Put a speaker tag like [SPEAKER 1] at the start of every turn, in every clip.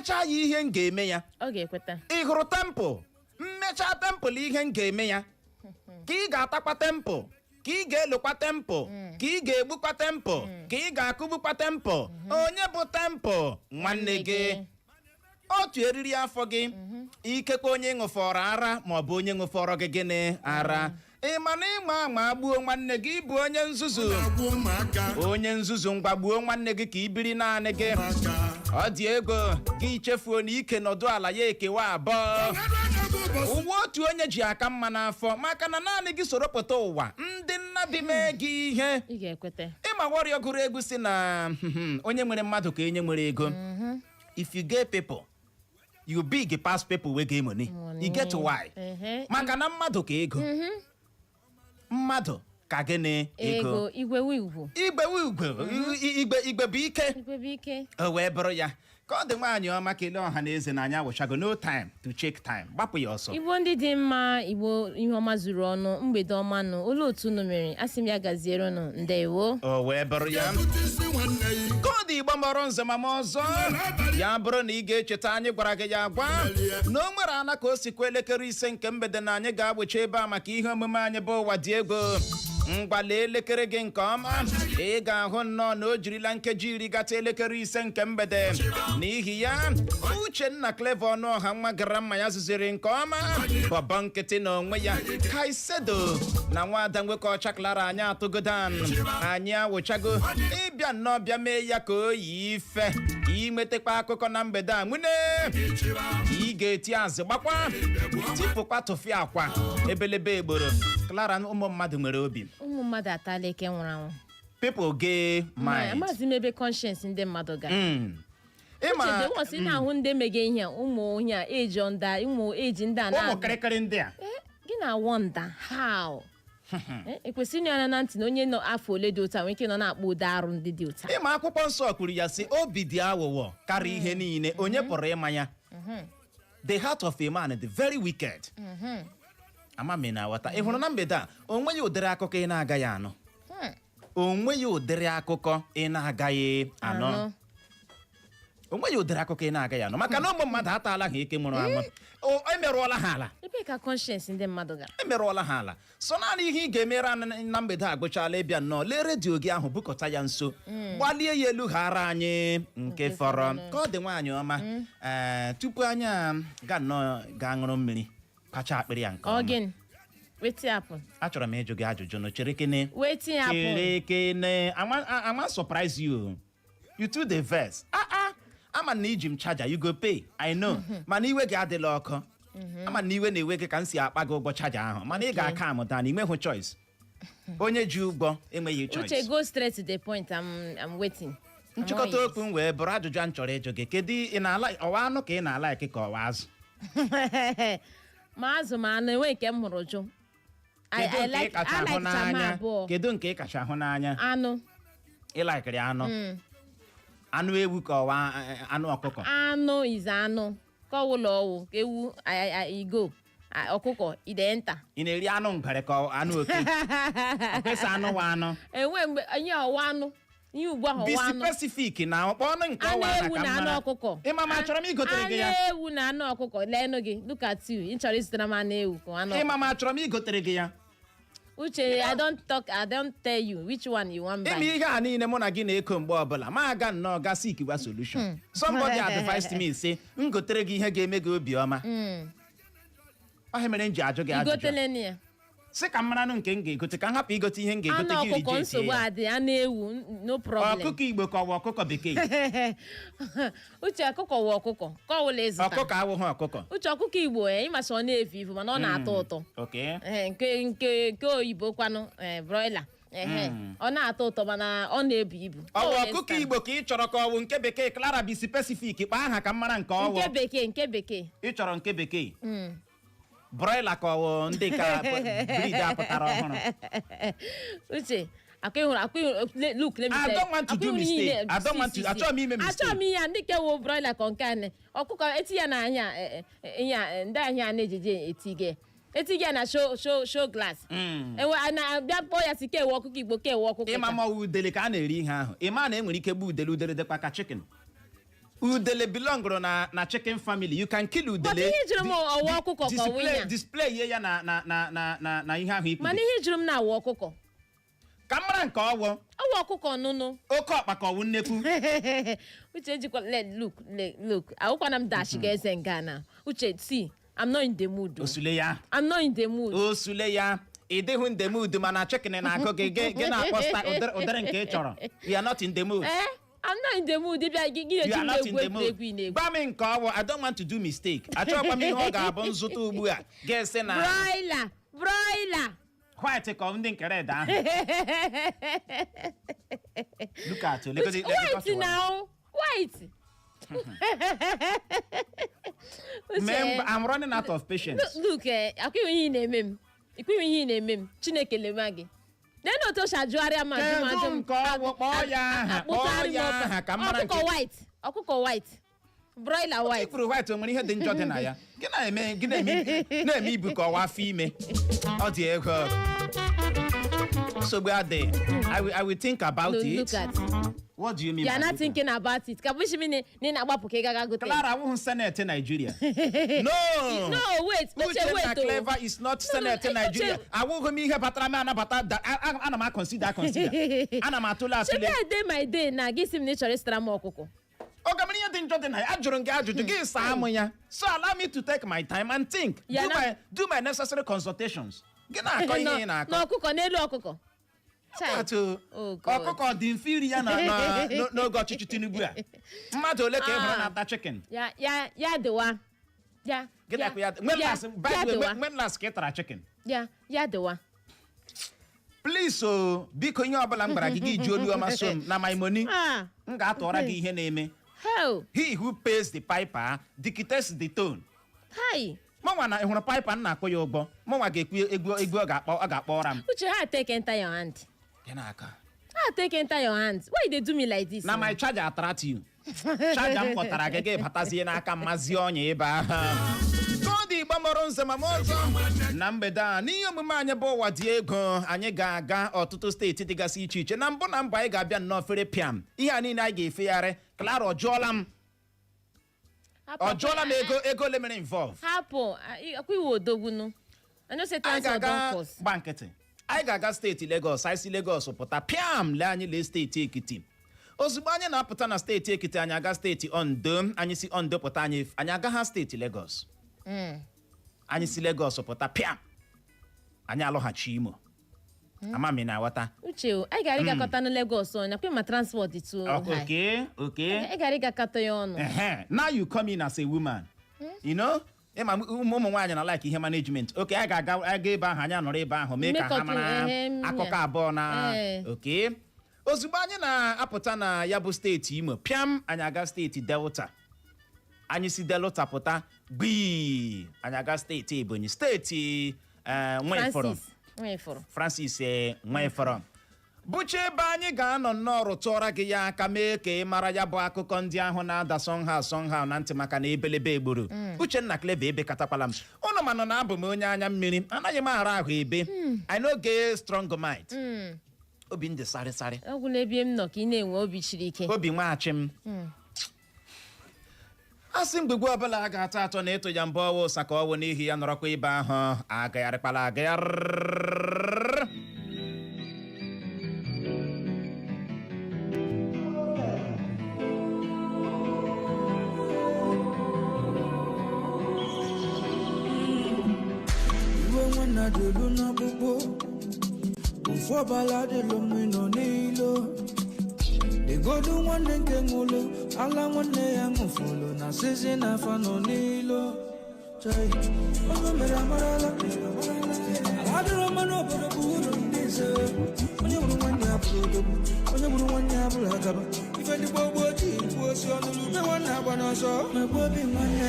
[SPEAKER 1] Mmechaa ya ihe m ga-eme ya.
[SPEAKER 2] Ọ ga-ekweta.
[SPEAKER 1] Ị hụrụ temple, mmechaa temple ihe m ga-eme ya, ka ị ga-atakwa temple, ka ị ga-elokwa temple, ka ị ga-egbukwa temple, ka ị ga-akụgbukwa temple. Onye bụ temple? Nwanne gị, otu eriri afọ gị, ikekwe onye ṅụfọrọ ara ma ọ bụ onye ṅụfọrọ gị gịnị ara. Ị ma na ịma ama gbuo nwanne gị bụ onye nzuzu.
[SPEAKER 3] Na-agwa ụmụaka.
[SPEAKER 1] Onye nzuzu. Ngwa, gbuo nwanne gị ka i biri naanị gị.
[SPEAKER 3] Ụmụaka.
[SPEAKER 1] Ọ dị ego gị chefuo na ike nọdụ ala ya ekewa abụọ. Ụwa otu onye ji aka mma n'afọ, maka na naanị gị soro pụta ụwa. Ndị nna bi mee gị ihe.
[SPEAKER 2] Ị ga-ekweta.
[SPEAKER 1] Ịma warrior gụrụ egwu si na onye nwere mmadụ ka enye nwere ego. If you get people, you big pass people wey get money. You get why?
[SPEAKER 2] Ehe.
[SPEAKER 1] Maka na mmadụ ka ego. Mmadụ ka gịnị? Ego.
[SPEAKER 2] Ego igwe ugwu.
[SPEAKER 1] Igwe ugwe, igwe, igwe bụ ike.
[SPEAKER 2] Igwe bụ ike.
[SPEAKER 1] O wee bụrụ ya ka ọ dị. Nwaanyị ọma, kelee ọha na eze na anyị awụchago. No time to check time, gbapụ ya ọsọ.
[SPEAKER 2] Igbo ndị dị mma, Igbo ihe ọma zuru ọnụ, mgbede ọma nụ. Olee otu unu mere? Asị m ya gaziere unu. Ndewo.
[SPEAKER 1] O wee bụrụ ya.
[SPEAKER 3] Ebute isi nwanne ya.
[SPEAKER 1] Koodu Igbo mọrọ nze ma ọzọ ya bụrụ na ị ga-echeta, anyị gwara gị ya gwa na o nwere ana ka o sikwa elekere 5 nke mgbede na anyị ga-agbochi ebe a maka ihe omume anyị bụ Ụwa Dị Ego. Ngwale elekere gị nke ọma, ị ga-ahụ nnọọ na o jirila nkeji 10 gata elekere 5 nke mgbede. N'ihi ya, Uchenna Clever Ọnụọha nwa gara mma ya zuziri nke ọma, bọbọ nkịtị na onwe ya, Kaisedo na nwada nwoke ọcha Clara, anyị atụgodan, anyị awụchago ịbịa nnọọ bịa mee ya ka o yi ife inwetakwa akụkọ na mgbede a. Nwune, ị ga-eti azụ gbakwa tipụkwa tụfịa akwa ebelebe egboro. Clara, ụmụ mmadụ nwere obi.
[SPEAKER 2] Ụmụ mmadụ atala eke nwụrụ anwụ.
[SPEAKER 1] People get mind.
[SPEAKER 2] Amaghịzi m ebe conscience ndị mmadụ ga.
[SPEAKER 1] Ịma.
[SPEAKER 2] Uche, once ị na-ahụ ndị mege ihe a, ụmụ ihe a eji nda, ụmụ eji ndị a
[SPEAKER 1] ụmụ
[SPEAKER 2] na
[SPEAKER 1] kịrịkịrị ndị a.
[SPEAKER 2] Gị na wonder how. Ekwesịrị ịnụ anya na ntị na onye nọ afọ ole dị otu a nwere ike nọ na-akpọ ụdị arụ ndị dị otu a.
[SPEAKER 1] Ịma akwụkwọ nsọ kwuru ya sị, obi dị aghụghọ karịa ihe niile, onye pụrụ ịma ya? The heart of a man is very wicked. Ama m ị na-aghọta. Ị hụrụ na mgbede a, o nweghị ụdịrị akụkọ ị na-agaghị anụ. O nweghị ụdịrị akụkọ ị na-agaghị anụ.
[SPEAKER 2] Anụ.
[SPEAKER 1] O nweghị ụdịrị akụkọ ị na-agaghị anụ, maka na ụmụ mmadụ ataala ha ike nwụrụ anwụ. O emerụọla ha ala.
[SPEAKER 2] Ebee ka conscience ndị mmadụ gara?
[SPEAKER 1] Emerụọla ha ala. So naanị ihe ị ga-emere anyị na mgbede a agụchala ịbịa nnọọ lee redio gị ahụ, bukọta ya nso, gbalie ya elu, ghara anyị nke
[SPEAKER 2] nke
[SPEAKER 1] fọrọ.
[SPEAKER 2] fọrọ.
[SPEAKER 1] Ka ọ dị, nwaanyị ọma, ee, tupu anyị a ga nnọọ gaa ṅụrụ mmiri kacha akpịrị ya nke
[SPEAKER 2] Ọ
[SPEAKER 1] ọma.
[SPEAKER 2] gịnị? Wetin happen?
[SPEAKER 1] Achọrọ m ịjụ gị ajụjụ nụ. Chere kene.
[SPEAKER 2] Wetin happen?
[SPEAKER 1] Chere kene. Ama surprise you. You too dey vex. Ah ah, ama na iji m charger, you go pay, I know. Mana iwe gị adịla ọkụ. Ama na iwe na-ewe gị ka m si akpa gị ụgwọ charger ahụ, mana ị ga-aka amụta na ị nweghị choice. Onye ji ụgwọ enweghị
[SPEAKER 2] Uche,
[SPEAKER 1] choice.
[SPEAKER 2] go straight to the point. I'm waiting. I'm
[SPEAKER 1] Nchịkọta
[SPEAKER 2] all
[SPEAKER 1] okwu m wee bụrụ, ajụjụ a m chọrọ ịjụ gị: kedu ị na-ala, ọwa anụ ka ị na-ala eke ka ọwa azụ?
[SPEAKER 2] Ears. Ma azụ ma anụ, enwe nke m hụrụ jụ.
[SPEAKER 1] Kedu
[SPEAKER 2] I
[SPEAKER 1] nke ị
[SPEAKER 2] like
[SPEAKER 1] kacha
[SPEAKER 2] I
[SPEAKER 1] hụ
[SPEAKER 2] like chama
[SPEAKER 1] n'anya?
[SPEAKER 2] abụọ.
[SPEAKER 1] Kedu nke ị kacha hụ n'anya?
[SPEAKER 2] Anụ.
[SPEAKER 1] Ị likeri anụ? Anụ ewu ka ọwa anụ ọkụkọ?
[SPEAKER 2] Anụ is anụ. Ka ọwụla ọwụ ka ewu igo ọkụkọ ide nta.
[SPEAKER 1] Ị na-eri anụ ngwere ka ọ anụ oke? Ọkesa anụ wa anụ.
[SPEAKER 2] Enwe mgbe ihe ọwa anụ ihe ugbu ahụ
[SPEAKER 1] Be
[SPEAKER 2] ọwa anụ.
[SPEAKER 1] specific na ọkpọ ọnụ nke
[SPEAKER 2] Anụ
[SPEAKER 1] ọwa na
[SPEAKER 2] ewu
[SPEAKER 1] ka
[SPEAKER 2] na
[SPEAKER 1] m
[SPEAKER 2] anụ
[SPEAKER 1] mara.
[SPEAKER 2] ọkụkọ.
[SPEAKER 1] Ịma ma achọrọ m igotere gị ya.
[SPEAKER 2] Anụ ewu na anụ ọkụkọ. Leenụ gị, look at you. Ị chọrọ ịzụtara m anụ ewu ka anụ?
[SPEAKER 1] Ịma ma achọrọ m igotere gị ya.
[SPEAKER 2] Uche, I don't talk, I don't tell you which one you want
[SPEAKER 1] Ịma
[SPEAKER 2] buy.
[SPEAKER 1] ihe a niile mụ na gị na-eko mgbe ọbụla ma aga nnọọ ga seek wa solution. Somebody advised me say m gotere gị ihe ga-eme gị obi ọma. Ọ mere m ji ajụ gị ajụjụ.
[SPEAKER 2] Igotele ya.
[SPEAKER 1] Sị ka m maranụ nke m ga-egote, ka m hapụ igote ihe m ga-egote
[SPEAKER 2] Anụ
[SPEAKER 1] gị
[SPEAKER 2] ọkụkọ
[SPEAKER 1] reject
[SPEAKER 2] nsogbu
[SPEAKER 1] ya.
[SPEAKER 2] adị, anụ ewu no problem.
[SPEAKER 1] Ọkụkọ Igbo ka ọ bụ ọkụkọ bekee?
[SPEAKER 2] Uche, ọkụkọ wụ ọkụkọ, ka ọ wụla ịzụta.
[SPEAKER 1] Ọkụkọ awụghị ọkụkọ.
[SPEAKER 2] Uche, ọkụkọ Igbo ịmasị ọ na-efu ifu, mana ọ na-atọ ụtọ. Ee, nke oyibo kwanụ, broiler, ehe, ọ na-atọ ụtọ mana ọ na-ebu ibu.
[SPEAKER 1] Ọ bụ
[SPEAKER 2] Ọ
[SPEAKER 1] ọkụkọ
[SPEAKER 2] wụla
[SPEAKER 1] Igbo ka ị chọrọ ka ọ bụ nke bekee? Clara, be specific, kpaa aha ka m mara nke ọwụ.
[SPEAKER 2] Nke bekee, nke bekee.
[SPEAKER 1] Ị chọrọ nke bekee, broiler ka ọ bụ ndị ka breed a pụtara ọhụrụ?
[SPEAKER 2] Uche, akwa ịhụrụ, akwa ịhụrụ, look, let me
[SPEAKER 1] I
[SPEAKER 2] tell you.
[SPEAKER 1] don't want to
[SPEAKER 2] Akwa
[SPEAKER 1] do
[SPEAKER 2] ịhụrụ
[SPEAKER 1] mistake.
[SPEAKER 2] niile-
[SPEAKER 1] I don't want
[SPEAKER 2] See,
[SPEAKER 1] to-
[SPEAKER 2] see,
[SPEAKER 1] achọghị m ime
[SPEAKER 2] see.
[SPEAKER 1] mistake.
[SPEAKER 2] Achọghị m ihe a ndị ke wo broiler ka nke a ọkụkọ eti ya na ahịa, ihe a, ndị ahịa na-ejeje etige etige ya na show glass. Enwe a na-abịa kpọọ ya si kewe ọkụkọ Igbo, kewe ọkụkọ
[SPEAKER 1] Ịma
[SPEAKER 2] ịta.
[SPEAKER 1] ma ọwụ udele ka a na-eri ihe ahụ. Ịma na enwere ike gbu udele, udele dịkwa ka chicken. Udele belongụrụ na chicken family. You can kill udele.
[SPEAKER 2] But ihe jụrụ m, ọwa ọkụkọ ka ọ wụ
[SPEAKER 1] Display
[SPEAKER 2] ya?
[SPEAKER 1] Display ihe ya na ihe ahụ ikwu.
[SPEAKER 2] Mana ihe jụrụ m na awa ọkụkọ.
[SPEAKER 1] Ka m mara nke ọwụ.
[SPEAKER 2] Ọwa ọkụkọ nụnụ.
[SPEAKER 1] Oke ọkpa ka ọwụ nnekwu?
[SPEAKER 2] Uche, ejikwa look, look, ahụkwana m dash ga eze nga na Uche. See, I'm not in the mood o.
[SPEAKER 1] Osule ya.
[SPEAKER 2] I'm not in the mood.
[SPEAKER 1] Osule ya. Ị dịghị in the mood, mana chicken na-agụ gị, gị na-akpọ ụdịrị nke ị chọrọ. You are not in the mood.
[SPEAKER 2] Eh, I'm not in the mood. Ịbịa gị
[SPEAKER 1] You
[SPEAKER 2] eji
[SPEAKER 1] are
[SPEAKER 2] m
[SPEAKER 1] not in
[SPEAKER 2] egwu
[SPEAKER 1] the mood.
[SPEAKER 2] egwuregwu ị na-egwu.
[SPEAKER 1] Gwa m nke ọwụ. I don't want to do mistake. Achọghịkwa m ihe ọ ga-abụ nzụta ugbu a ga-esi na
[SPEAKER 2] Broiler, broiler.
[SPEAKER 1] White ka ọ ndị nke red ahụ. Look at you.
[SPEAKER 2] White now, white. Uche,
[SPEAKER 1] Mgbe I'm running out of patience.
[SPEAKER 2] Look, akwụghị ihe ị na-eme m, ikwughị ihe ị na-eme m. Chineke lema gị. Lee na otu o si ajụgharịa m, ajụ m,
[SPEAKER 1] Kedu
[SPEAKER 2] ajụ m.
[SPEAKER 1] nke ọwụ? Kpọọ ya aha, kpọọ
[SPEAKER 2] Akpụtagharị m
[SPEAKER 1] ya
[SPEAKER 2] ọkụ.
[SPEAKER 1] aha ka m mara
[SPEAKER 2] Ọkụkọ
[SPEAKER 1] nke.
[SPEAKER 2] white, ọkụkọ white, broiler white.
[SPEAKER 1] Ifuru white, o nwere ihe dị njọ dị na ya? Gị na-eme, gị na-eme ibu ka ọwa afọ ime. Ọ dị ego. Nsogbu adị. I will think about
[SPEAKER 2] Look,
[SPEAKER 1] it.
[SPEAKER 2] look at.
[SPEAKER 1] What do you mean
[SPEAKER 2] You are
[SPEAKER 1] by
[SPEAKER 2] not
[SPEAKER 1] look at?
[SPEAKER 2] thinking about it. Ka bụchi m na ị na-agbapụ ka ị gaga gote.
[SPEAKER 1] Clara awụghị Senate Nigeria. No.
[SPEAKER 2] No, wait, Uche,
[SPEAKER 1] Uchenna
[SPEAKER 2] wait o.
[SPEAKER 1] Clever is not Senate
[SPEAKER 2] No, no,
[SPEAKER 1] Nigeria.
[SPEAKER 2] Uche-
[SPEAKER 1] Awụghị m ihe batara m anabata ana m a-consider a-consider. Ana m atụle
[SPEAKER 2] Shebi
[SPEAKER 1] atụle.
[SPEAKER 2] I dey my day na gị sị m na ị chọrọ ịsịtara m ọkụkọ.
[SPEAKER 1] Oge mere ihe dị njọ dị na ya, ajụrụ m gị ajụjụ, gị saa m ya. So allow me to take my time and think.
[SPEAKER 2] Ya
[SPEAKER 1] Do
[SPEAKER 2] na-
[SPEAKER 1] my necessary consultations. Gị na-akọ ihe ị na-akọ.
[SPEAKER 2] N'ọkụkọ, n'elu ọkụkọ. Chai.
[SPEAKER 1] Atụ,
[SPEAKER 2] Oh, God.
[SPEAKER 1] ọkụkọ dị mfe iri ya n'oge ọchịchị Tinubu a. Mmadụ ole ka ị hụrụ
[SPEAKER 2] Ah.
[SPEAKER 1] na-ata chicken?
[SPEAKER 2] Ya ya ya dịwa. Ya.
[SPEAKER 1] Gị na-akụ ya. When last, by
[SPEAKER 2] ya
[SPEAKER 1] the way,
[SPEAKER 2] dịwa.
[SPEAKER 1] when last ka ị tara chicken?
[SPEAKER 2] Ya ya dịwa.
[SPEAKER 1] Please o, biko, ihe ọbụla m gwara gị, gị ji olu ọma so m na my money.
[SPEAKER 2] Ah.
[SPEAKER 1] M ga-atụọra gị ihe na-eme.
[SPEAKER 2] Hell.
[SPEAKER 1] He who pays the piper dictates the tone.
[SPEAKER 2] Hi.
[SPEAKER 1] Mụnwa na ị hụrụ piper m na-akwụ ya ụgwọ. Mụnwa ga-ekwu egwu egwu ọ ga-akpọ ụra m.
[SPEAKER 2] Uche, ha take enter your hand.
[SPEAKER 1] Gị na-akọ.
[SPEAKER 2] Ha take enter your hand. Why you dey do me like this?
[SPEAKER 1] Na my charger attract you. Charger m kpọtara gị, gị batazie n'aka mmazi ọnya ebe ahụ. Kọdị Igbo mụrụ nze ma m ọzọ na mgbede a, n'ihe omume anyị bụ Ụwa Dị Ego, anyị ga-aga ọtụtụ steeti dịgasị iche iche. Na mbụ na mbụ, anyị ga-abịa nnọọ fere pịam ihe a niile anyị ga-efegharị. Clara, ọ jụọla m, ọ jụọla m ego ole mere involve.
[SPEAKER 2] Hapụ, akwa iwe odogwunu. I know say
[SPEAKER 1] Anyị
[SPEAKER 2] transport don
[SPEAKER 1] ga-aga
[SPEAKER 2] cost.
[SPEAKER 1] gba nkịtị. Anyị ga-aga steeti Legọs. Anyị si Legọs pụta pịam, lee anyị, lee steeti Ekiti. Ozugbo anyị na-apụta na steeti Ekiti, anyị aga steeti Ondo. Anyị si Ondo pụta, anyị aga ha steeti Legọs. Anyị si Legọs pụta pịam, anyị alọghachi Imo. Ama m ị na-aghọta.
[SPEAKER 2] Uche o, anyị gara ịgakọta na Lagos ọnya kwe ma transport dị too high.
[SPEAKER 1] Okay.
[SPEAKER 2] Anyị gara ịgakọta ya ọnụ.
[SPEAKER 1] Ehe. Now you come in as a woman. You know? Ịma ụmụ nwaanyị na like ihe management. Okay, anyị ga-aga aga ebe ahụ, anyị anọrọ ebe ahụ mee ka ha
[SPEAKER 2] Mmekọta,
[SPEAKER 1] mara
[SPEAKER 2] ehe,
[SPEAKER 1] akụkọ abụọ na
[SPEAKER 2] Ee.
[SPEAKER 1] okay. Ozugbo anyị na-apụta na ya bụ steeti Imo, pịam, anyị aga steeti Delta. Anyị si Delta pụta gbii, anyị aga steeti Ebonyi, steeti Nwefọrọ.
[SPEAKER 2] Francis Nwefọrọ.
[SPEAKER 1] Francis Nwefọrọ bụcha ebe anyị ga-anọ nnọọ rụtụọra gị ya aka, mee ka ị mara ya bụ akụkọ ndị ahụ na-ada sọnha sọnha na ntị, maka na ebelebe egburu. Uchenna Clever, ebe katakwala m ụnụ, manụ na abụ m onye anya mmiri, anaghị m ara ahụ ebe. I no get strong mind. Obi m dị sarịsarị.
[SPEAKER 2] Ọgwụla ebe m nọ ka ị na-enwe obi siri ike.
[SPEAKER 1] Obi nwaghachi m a sị mgbegbe ọbụla a ga-atọ atọ na ịtụ ya mbụ ọwụ ụsa ka ọwụ n'ihi ya nọrọkwa ebe ahụ agagharịkwala agagharị.
[SPEAKER 4] Iwe nwanna dị elu n'akpụkpọ ofu ọbala dịlụ mma nọ n'ilo legodu nwanne nke nwụlụ ala nwanne ya ṅụfụlụ na sizi na afa nọ n'ilo. Chai, onye mere amarala ala adịrọ mma n'obodo bụ ụlọ ndị nze. Onye gburu nwanne ya bụrụ odogwu, onye gburu nwanne ya bụrụ agaba. Ife ndị gboo gboo ji ikwu osi ọnụlụ ube nwanne agba n'ọsọ megbu obi nwanne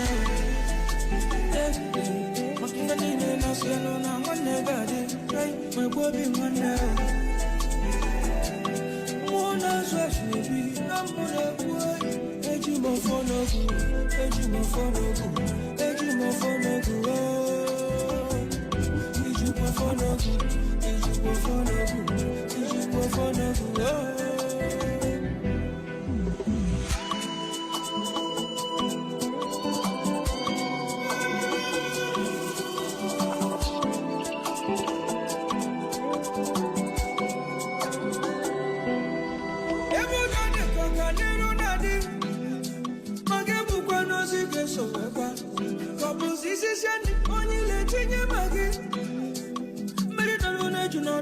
[SPEAKER 4] ya. Maka ife niile na-asị elu na nwanne ga-adị. Chai, megbu obi nwanne. Mmụọ na-azụ azụ ebi na mmụ na-ekwu oyi. Eji m ọfọ n'ogu, eji m ọfọ n'ogu, eji m ọfọ n'ogu, ooo. Ijikwa ọfọ n'ogu, ijikwa ọfọ n'ogu, ijikwa ọfọ n'ogu, ooo.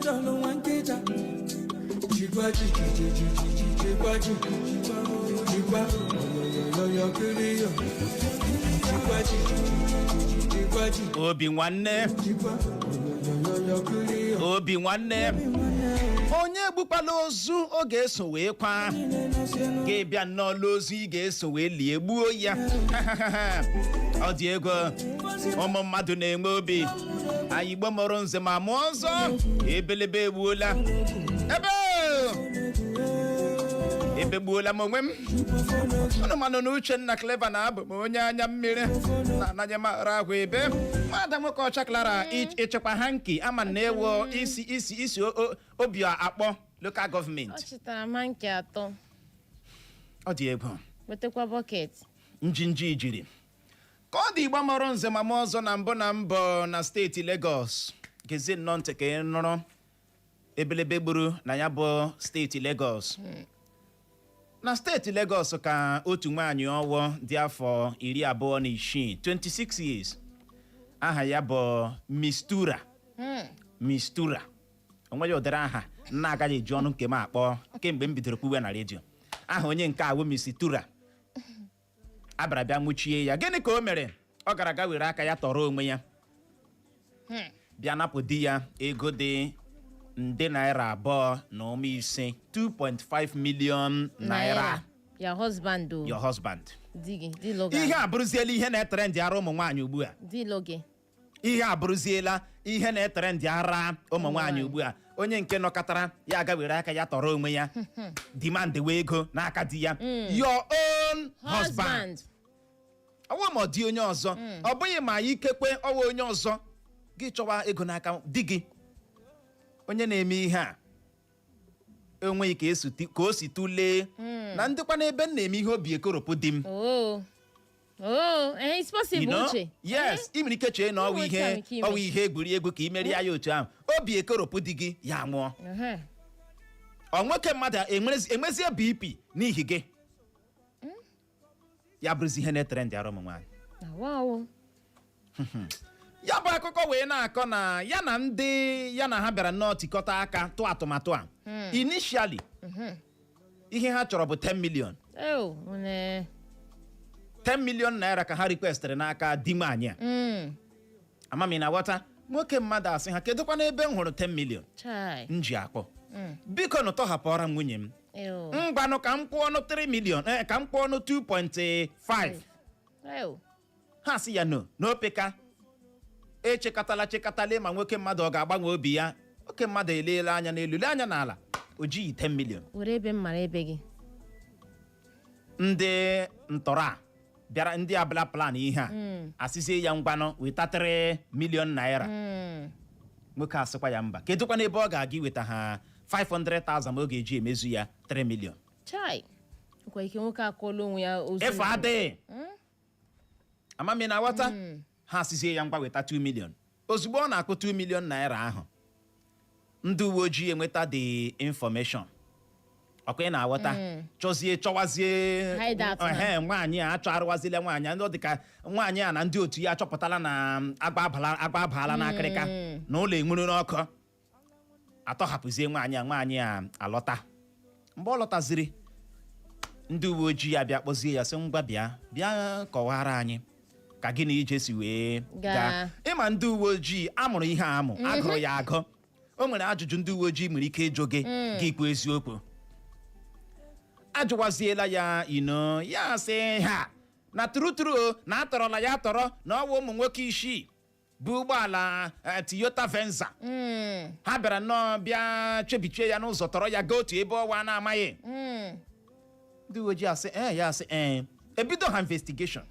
[SPEAKER 4] Dọlụ nwa nkịta. Jikwa jijijijiji jikwa jikwa yoyoyoyo kiri yo. Jikwa jijijijiji jikwa
[SPEAKER 1] Obi nwanne.
[SPEAKER 4] Jikwa yoyoyoyo kiri yo.
[SPEAKER 1] Obi nwanne, onye egbukwala ozu ọ ga-eso wee kwa gị. Bịa nnọọ ozu ị ga-eso wee lie, gbuo ya. Ọ dị ego. Ụmụ mmadụ na-enwe obi. Anyị Igbo mụrụ nze ma mụọ ọzọ, ebelebe egbuola ebe ebegbuola m onwe m. Unu manụ na Uchenna Clever na-abụ m onye anya mmiri na-anaghị m ara ahụ ebe nwada nwoke ọcha Clara ịchekwa hanky ama na ewo isi isi isi obi akpọ local
[SPEAKER 2] Ọ
[SPEAKER 1] gọọmenti.
[SPEAKER 2] Chịtara m hanky atọ.
[SPEAKER 1] Ọ dị egwu.
[SPEAKER 2] Wetakwa bucket.
[SPEAKER 1] Njinji jiri ka ọ dị. Igba mọrọ nze ma mụọ ọzọ, na mbụ na mbụ na steeti Lagos, gezie nnọọ ntị ka ị nụrụ ebelebe gburu na ya bụ steeti Lagos. Na steeti Lagos ka otu nwaanyị ọwọ dị afọ 26, 26 years, aha ya bụ Mistura. Mistura, onweghị ụdịrị aha m na-agaghị eji ọnụ nke m akpọ kemgbe m bidoro kwuwe na redio. Aha onye nke awụ Mistura. Abịara bịa nwụchie ya. Gịnị ka o mere? Ọ gara aga were aka ya tọrọ onwe ya, bịa napụ di ya ego dị nde naira 2.5, 2.5 million naira.
[SPEAKER 2] Your husband o.
[SPEAKER 1] Your husband.
[SPEAKER 2] Di gị, di lụ gị.
[SPEAKER 1] Ihe a bụrụziela ihe na-etere ndị ara ụmụ nwaanyị ugbu a.
[SPEAKER 2] Di lụ gị.
[SPEAKER 1] Ihe a bụrụziela ihe na-etere ndị ara ụmụ nwaanyị ugbu a. Onye nke nọkọtara ya aga were aka ya tọrọ onwe ya, demand wee ego n'aka di ya, your own husband.
[SPEAKER 2] Husband.
[SPEAKER 1] Ọwụ ma ọ dị onye ọzọ, ọ bụghị ma ikekwe ọwa onye ọzọ gị chọwa ego n'aka di gị. Onye na-eme ihe a enweghị ka ka o si tụlee na ndịkwa n'ebe m na-eme ihe obi ekoropụ di m.
[SPEAKER 2] Oh, it's possible.
[SPEAKER 1] You know?
[SPEAKER 2] Uche.
[SPEAKER 1] Yes, ị nwere ike chee na ọwụ
[SPEAKER 2] Ụmụ
[SPEAKER 1] ihe
[SPEAKER 2] otu ahụ ka ime.
[SPEAKER 1] ọwụ ihe egwuregwu ka ị merie ya otu ahụ, obi ekoropụ di gị, ya nwụọ. Ọ nwoke mmadụ enwezie BP n'ihi gị, ya bụrụzi ihe na-etere ndị ara ụmụ nwaanyị.
[SPEAKER 2] Na wow.
[SPEAKER 1] Ya bụ akụkọ wee na-akọ na ya na ndị ya na ha bịara nnọọ tikọta aka tụọ atụmatụ a. Initially, ihe ha chọrọ bụ 10 million.
[SPEAKER 2] Oh, une.
[SPEAKER 1] 10 million naira ka ha requestịrị n'aka di nwaanyị a. Amami na ghọta, nwoke mmadụ asị ha, kedụkwa n'ebe m hụrụ 10 million
[SPEAKER 2] Chai.
[SPEAKER 1] m ji akpọ? Biko nụ, tọhapụọra m nwunye m.
[SPEAKER 2] Ew.
[SPEAKER 1] Ngwanụ, ka m kwụọ ọnụ 3 million, ka m kwụọ ọnụ 2.5.
[SPEAKER 2] Ew.
[SPEAKER 1] Ha sị ya no n'opeka echekọtala chekọtala ma nwoke mmadụ ọ ga-agbanwe obi ya. Oke mmadụ eleela anya n'elu, lee anya n'ala, o jighị 10 million.
[SPEAKER 2] Were ebe m mara ebe gị.
[SPEAKER 1] Ndị ntọrọ a bịara, ndị abịala plan ihe a, asịzie ya ngwanụ, weta 3 million naira. Nwoke asịkwa ya mba. Kedụkwa n'ebe ọ ga-aga iweta ha 500,000 ma ọ ga-eji emezu ya 3 million?
[SPEAKER 2] Chai. Nkwa ike nwoke akụọla onwe ya ozu.
[SPEAKER 1] Efu adịghị. Amami na aghọta. Ha asịzie ya ngwa, weta 2 million. Ozugbo ọ na-akụ 2 million naira ahụ, ndị uwe ojii enweta the information. Ọkwa ị na-aghọta? Chọzie, chọwazie
[SPEAKER 2] Hideout ha.
[SPEAKER 1] ehe, nwaanyị a achọ arụwazila nwaanyị a. Ndị ọ dịka nwaanyị a na ndị otu ya achọpụtala na agba abaala n'akịrịka na ụlọ enwuru n'ọkụ. Atọhapụzie nwaanyị a. Nwaanyị a alọta. Mgbe ọ lọtaziri, ndị uwe ojii abịa kpọzie ya, sị ngwa, bịa, bịa kọwara anyị ka gị na ije si wee
[SPEAKER 2] gaa.
[SPEAKER 1] Gaa. Ịma ndị uwe ojii amụrụ ihe a amụ, agụrụ ya agụ. O nwere ajụjụ ndị uwe ojii nwere ike ịjụ gị, gị kwuo eziokwu. Ajụwaziela ya ino, ya sị ha na true true o, na atọrọla ya atọrọ, na ọwa ụmụ nwoke isii bụ ụgbọala Toyota Venza. Ha bịara nnọọ bịa chebichie ya n'ụzọ, tọrọ ya gaa otu ebe ọwa na-amaghị. Ndị uwe ojii asị ee, ya asị ee. Ebido ha investigation.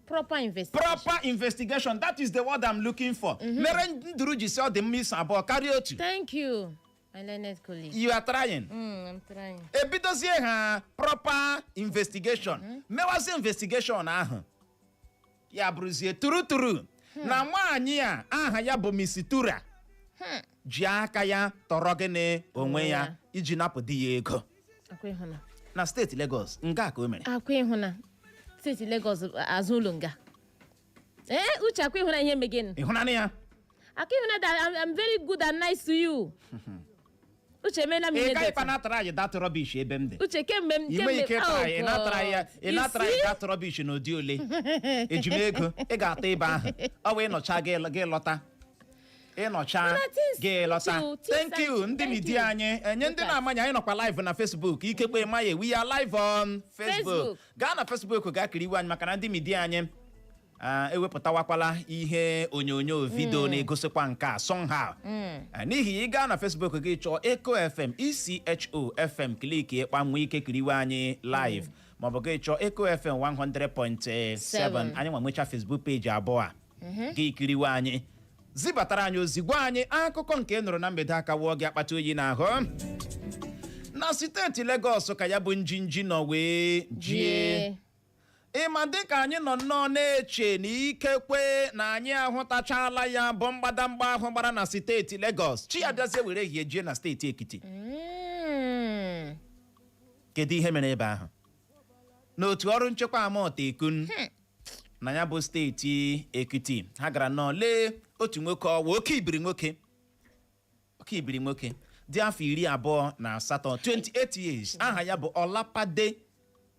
[SPEAKER 2] Proper investigation.
[SPEAKER 1] Proper investigation, that is the word I'm looking for. Mere nduru ji sị ọ dị mma iso abụọ karịa otu.
[SPEAKER 2] Thank you, my learned colleague.
[SPEAKER 1] You are trying.
[SPEAKER 2] I'm trying.
[SPEAKER 1] Ebidozie ha proper investigation, mewazie investigation ahụ, ya bụrụzie true true na nwaanyị a aha ya bụ Mistura ji aka ya tọrọ gịnị onwe ya iji napụ di ya ego.
[SPEAKER 2] Akwa ịhụna.
[SPEAKER 1] Na steeti Lagos nga ka o mere.
[SPEAKER 2] Akwa ịhụna. Steeti Lagos, azụ ụlọ nga. Ee, Uche, akwa ịhụna ihe megenu.
[SPEAKER 1] Ịhụnanị ya.
[SPEAKER 2] Aka ịhụ na that I'm very good and nice to you. Uche, emeela m
[SPEAKER 1] Ị
[SPEAKER 2] ihe dị
[SPEAKER 1] gaghị
[SPEAKER 2] otu
[SPEAKER 1] pa
[SPEAKER 2] a.
[SPEAKER 1] natara anyị that rubbish ebe m dị.
[SPEAKER 2] Uche, kemgbe m
[SPEAKER 1] Ị nweghị ike ịtara anyị, ị
[SPEAKER 2] Oh
[SPEAKER 1] natara ya,
[SPEAKER 2] God.
[SPEAKER 1] ị
[SPEAKER 2] You
[SPEAKER 1] natara anyị
[SPEAKER 2] see?
[SPEAKER 1] that rubbish n'ụdị ole ejimego ị ga-ata ebe ahụ. Ọ wee nọcha gị, gị lọta, ịnọcha
[SPEAKER 2] Mana things-
[SPEAKER 1] gị lọta.
[SPEAKER 2] Uche,
[SPEAKER 1] Thank you, ndị
[SPEAKER 2] thank
[SPEAKER 1] media
[SPEAKER 2] you.
[SPEAKER 1] anyị enye ndị
[SPEAKER 2] Look at-
[SPEAKER 1] na-amanya anyị nọkwa live na Facebook. Ikekwe maya, we are live on Facebook.
[SPEAKER 2] Facebook.
[SPEAKER 1] Gaa na Facebook gaa kiriwe anyị, maka na ndị media anyị ewepụtawakwala ihe onyonyo video na-egosikwa nke a somehow. N'ihi ị gaa na Facebook gị, chọọ Echo FM, ECHO FM, click ịkpa nwee ike kiriwe anyị live, maọbụ gị chọọ Echo FM 100.7.
[SPEAKER 2] Seven.
[SPEAKER 1] Anyị nwa nwecha Facebook page abụọ a. Gị kiriwe anyị, zibatara anyị ozi, gwa anyị akụkọ nke ị nụrụ na mgbede aka wụọ gị akpata oyi n'ahụ. Na steeti Legọs ka ya bụ njinji nọ wee jie. Ịma dịka anyị nọ nnọọ na-eche na ikekwe na anyị ahụtachala ya bụ mgbadamgba ahụ gbara na steeti Legọs, chi ya bịazie were ehihie jie na steeti Ekiti. Kedu ihe mere ebe ahụ? N'otu ọrụ nchekwa Amotekun na ya bụ steeti Ekiti, ha gara nnọọ lee otu nwoke ọwa oke ibiri nwoke, oke ibiri nwoke dị afọ 28, 28 years. Aha ya bụ Ọlapade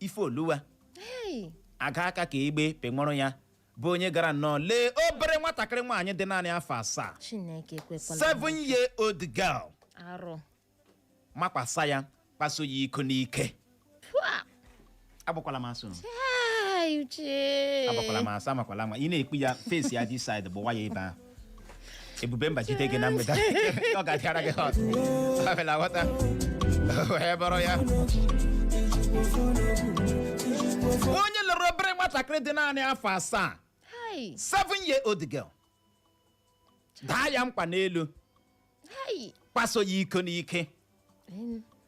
[SPEAKER 1] Ifeoluwa.
[SPEAKER 2] Hey.
[SPEAKER 1] Aga aka ka egbe penwụrụ ya, bụ onye gara nnọọ lee obere nwatakịrị nwaanyị dị naanị afọ 7.
[SPEAKER 2] Chineke ekwekwala.
[SPEAKER 1] 7 year old girl.
[SPEAKER 2] Arụ.
[SPEAKER 1] Makwasa ya, kpaso ya iko n'ike.
[SPEAKER 2] Pua.
[SPEAKER 1] Agbakwala m asụ.
[SPEAKER 2] Ai, Uche.
[SPEAKER 1] Agbakwala m asụ, amakwala ma ị na-ekpu ya face ya this side, gbụwa ya ebe ahụ. Ebube mba jide gị na mgbede, ọ ga-adịara gị hot. Ọ bịala ghọta wee bụrụ ya. Onye lụrụ obere nwatakịrị dị naanị afọ 7,
[SPEAKER 2] Hai.
[SPEAKER 1] 7 year old girl, daa ya mkpa n'elu,
[SPEAKER 2] Hai.
[SPEAKER 1] kpaso ya iko n'ike.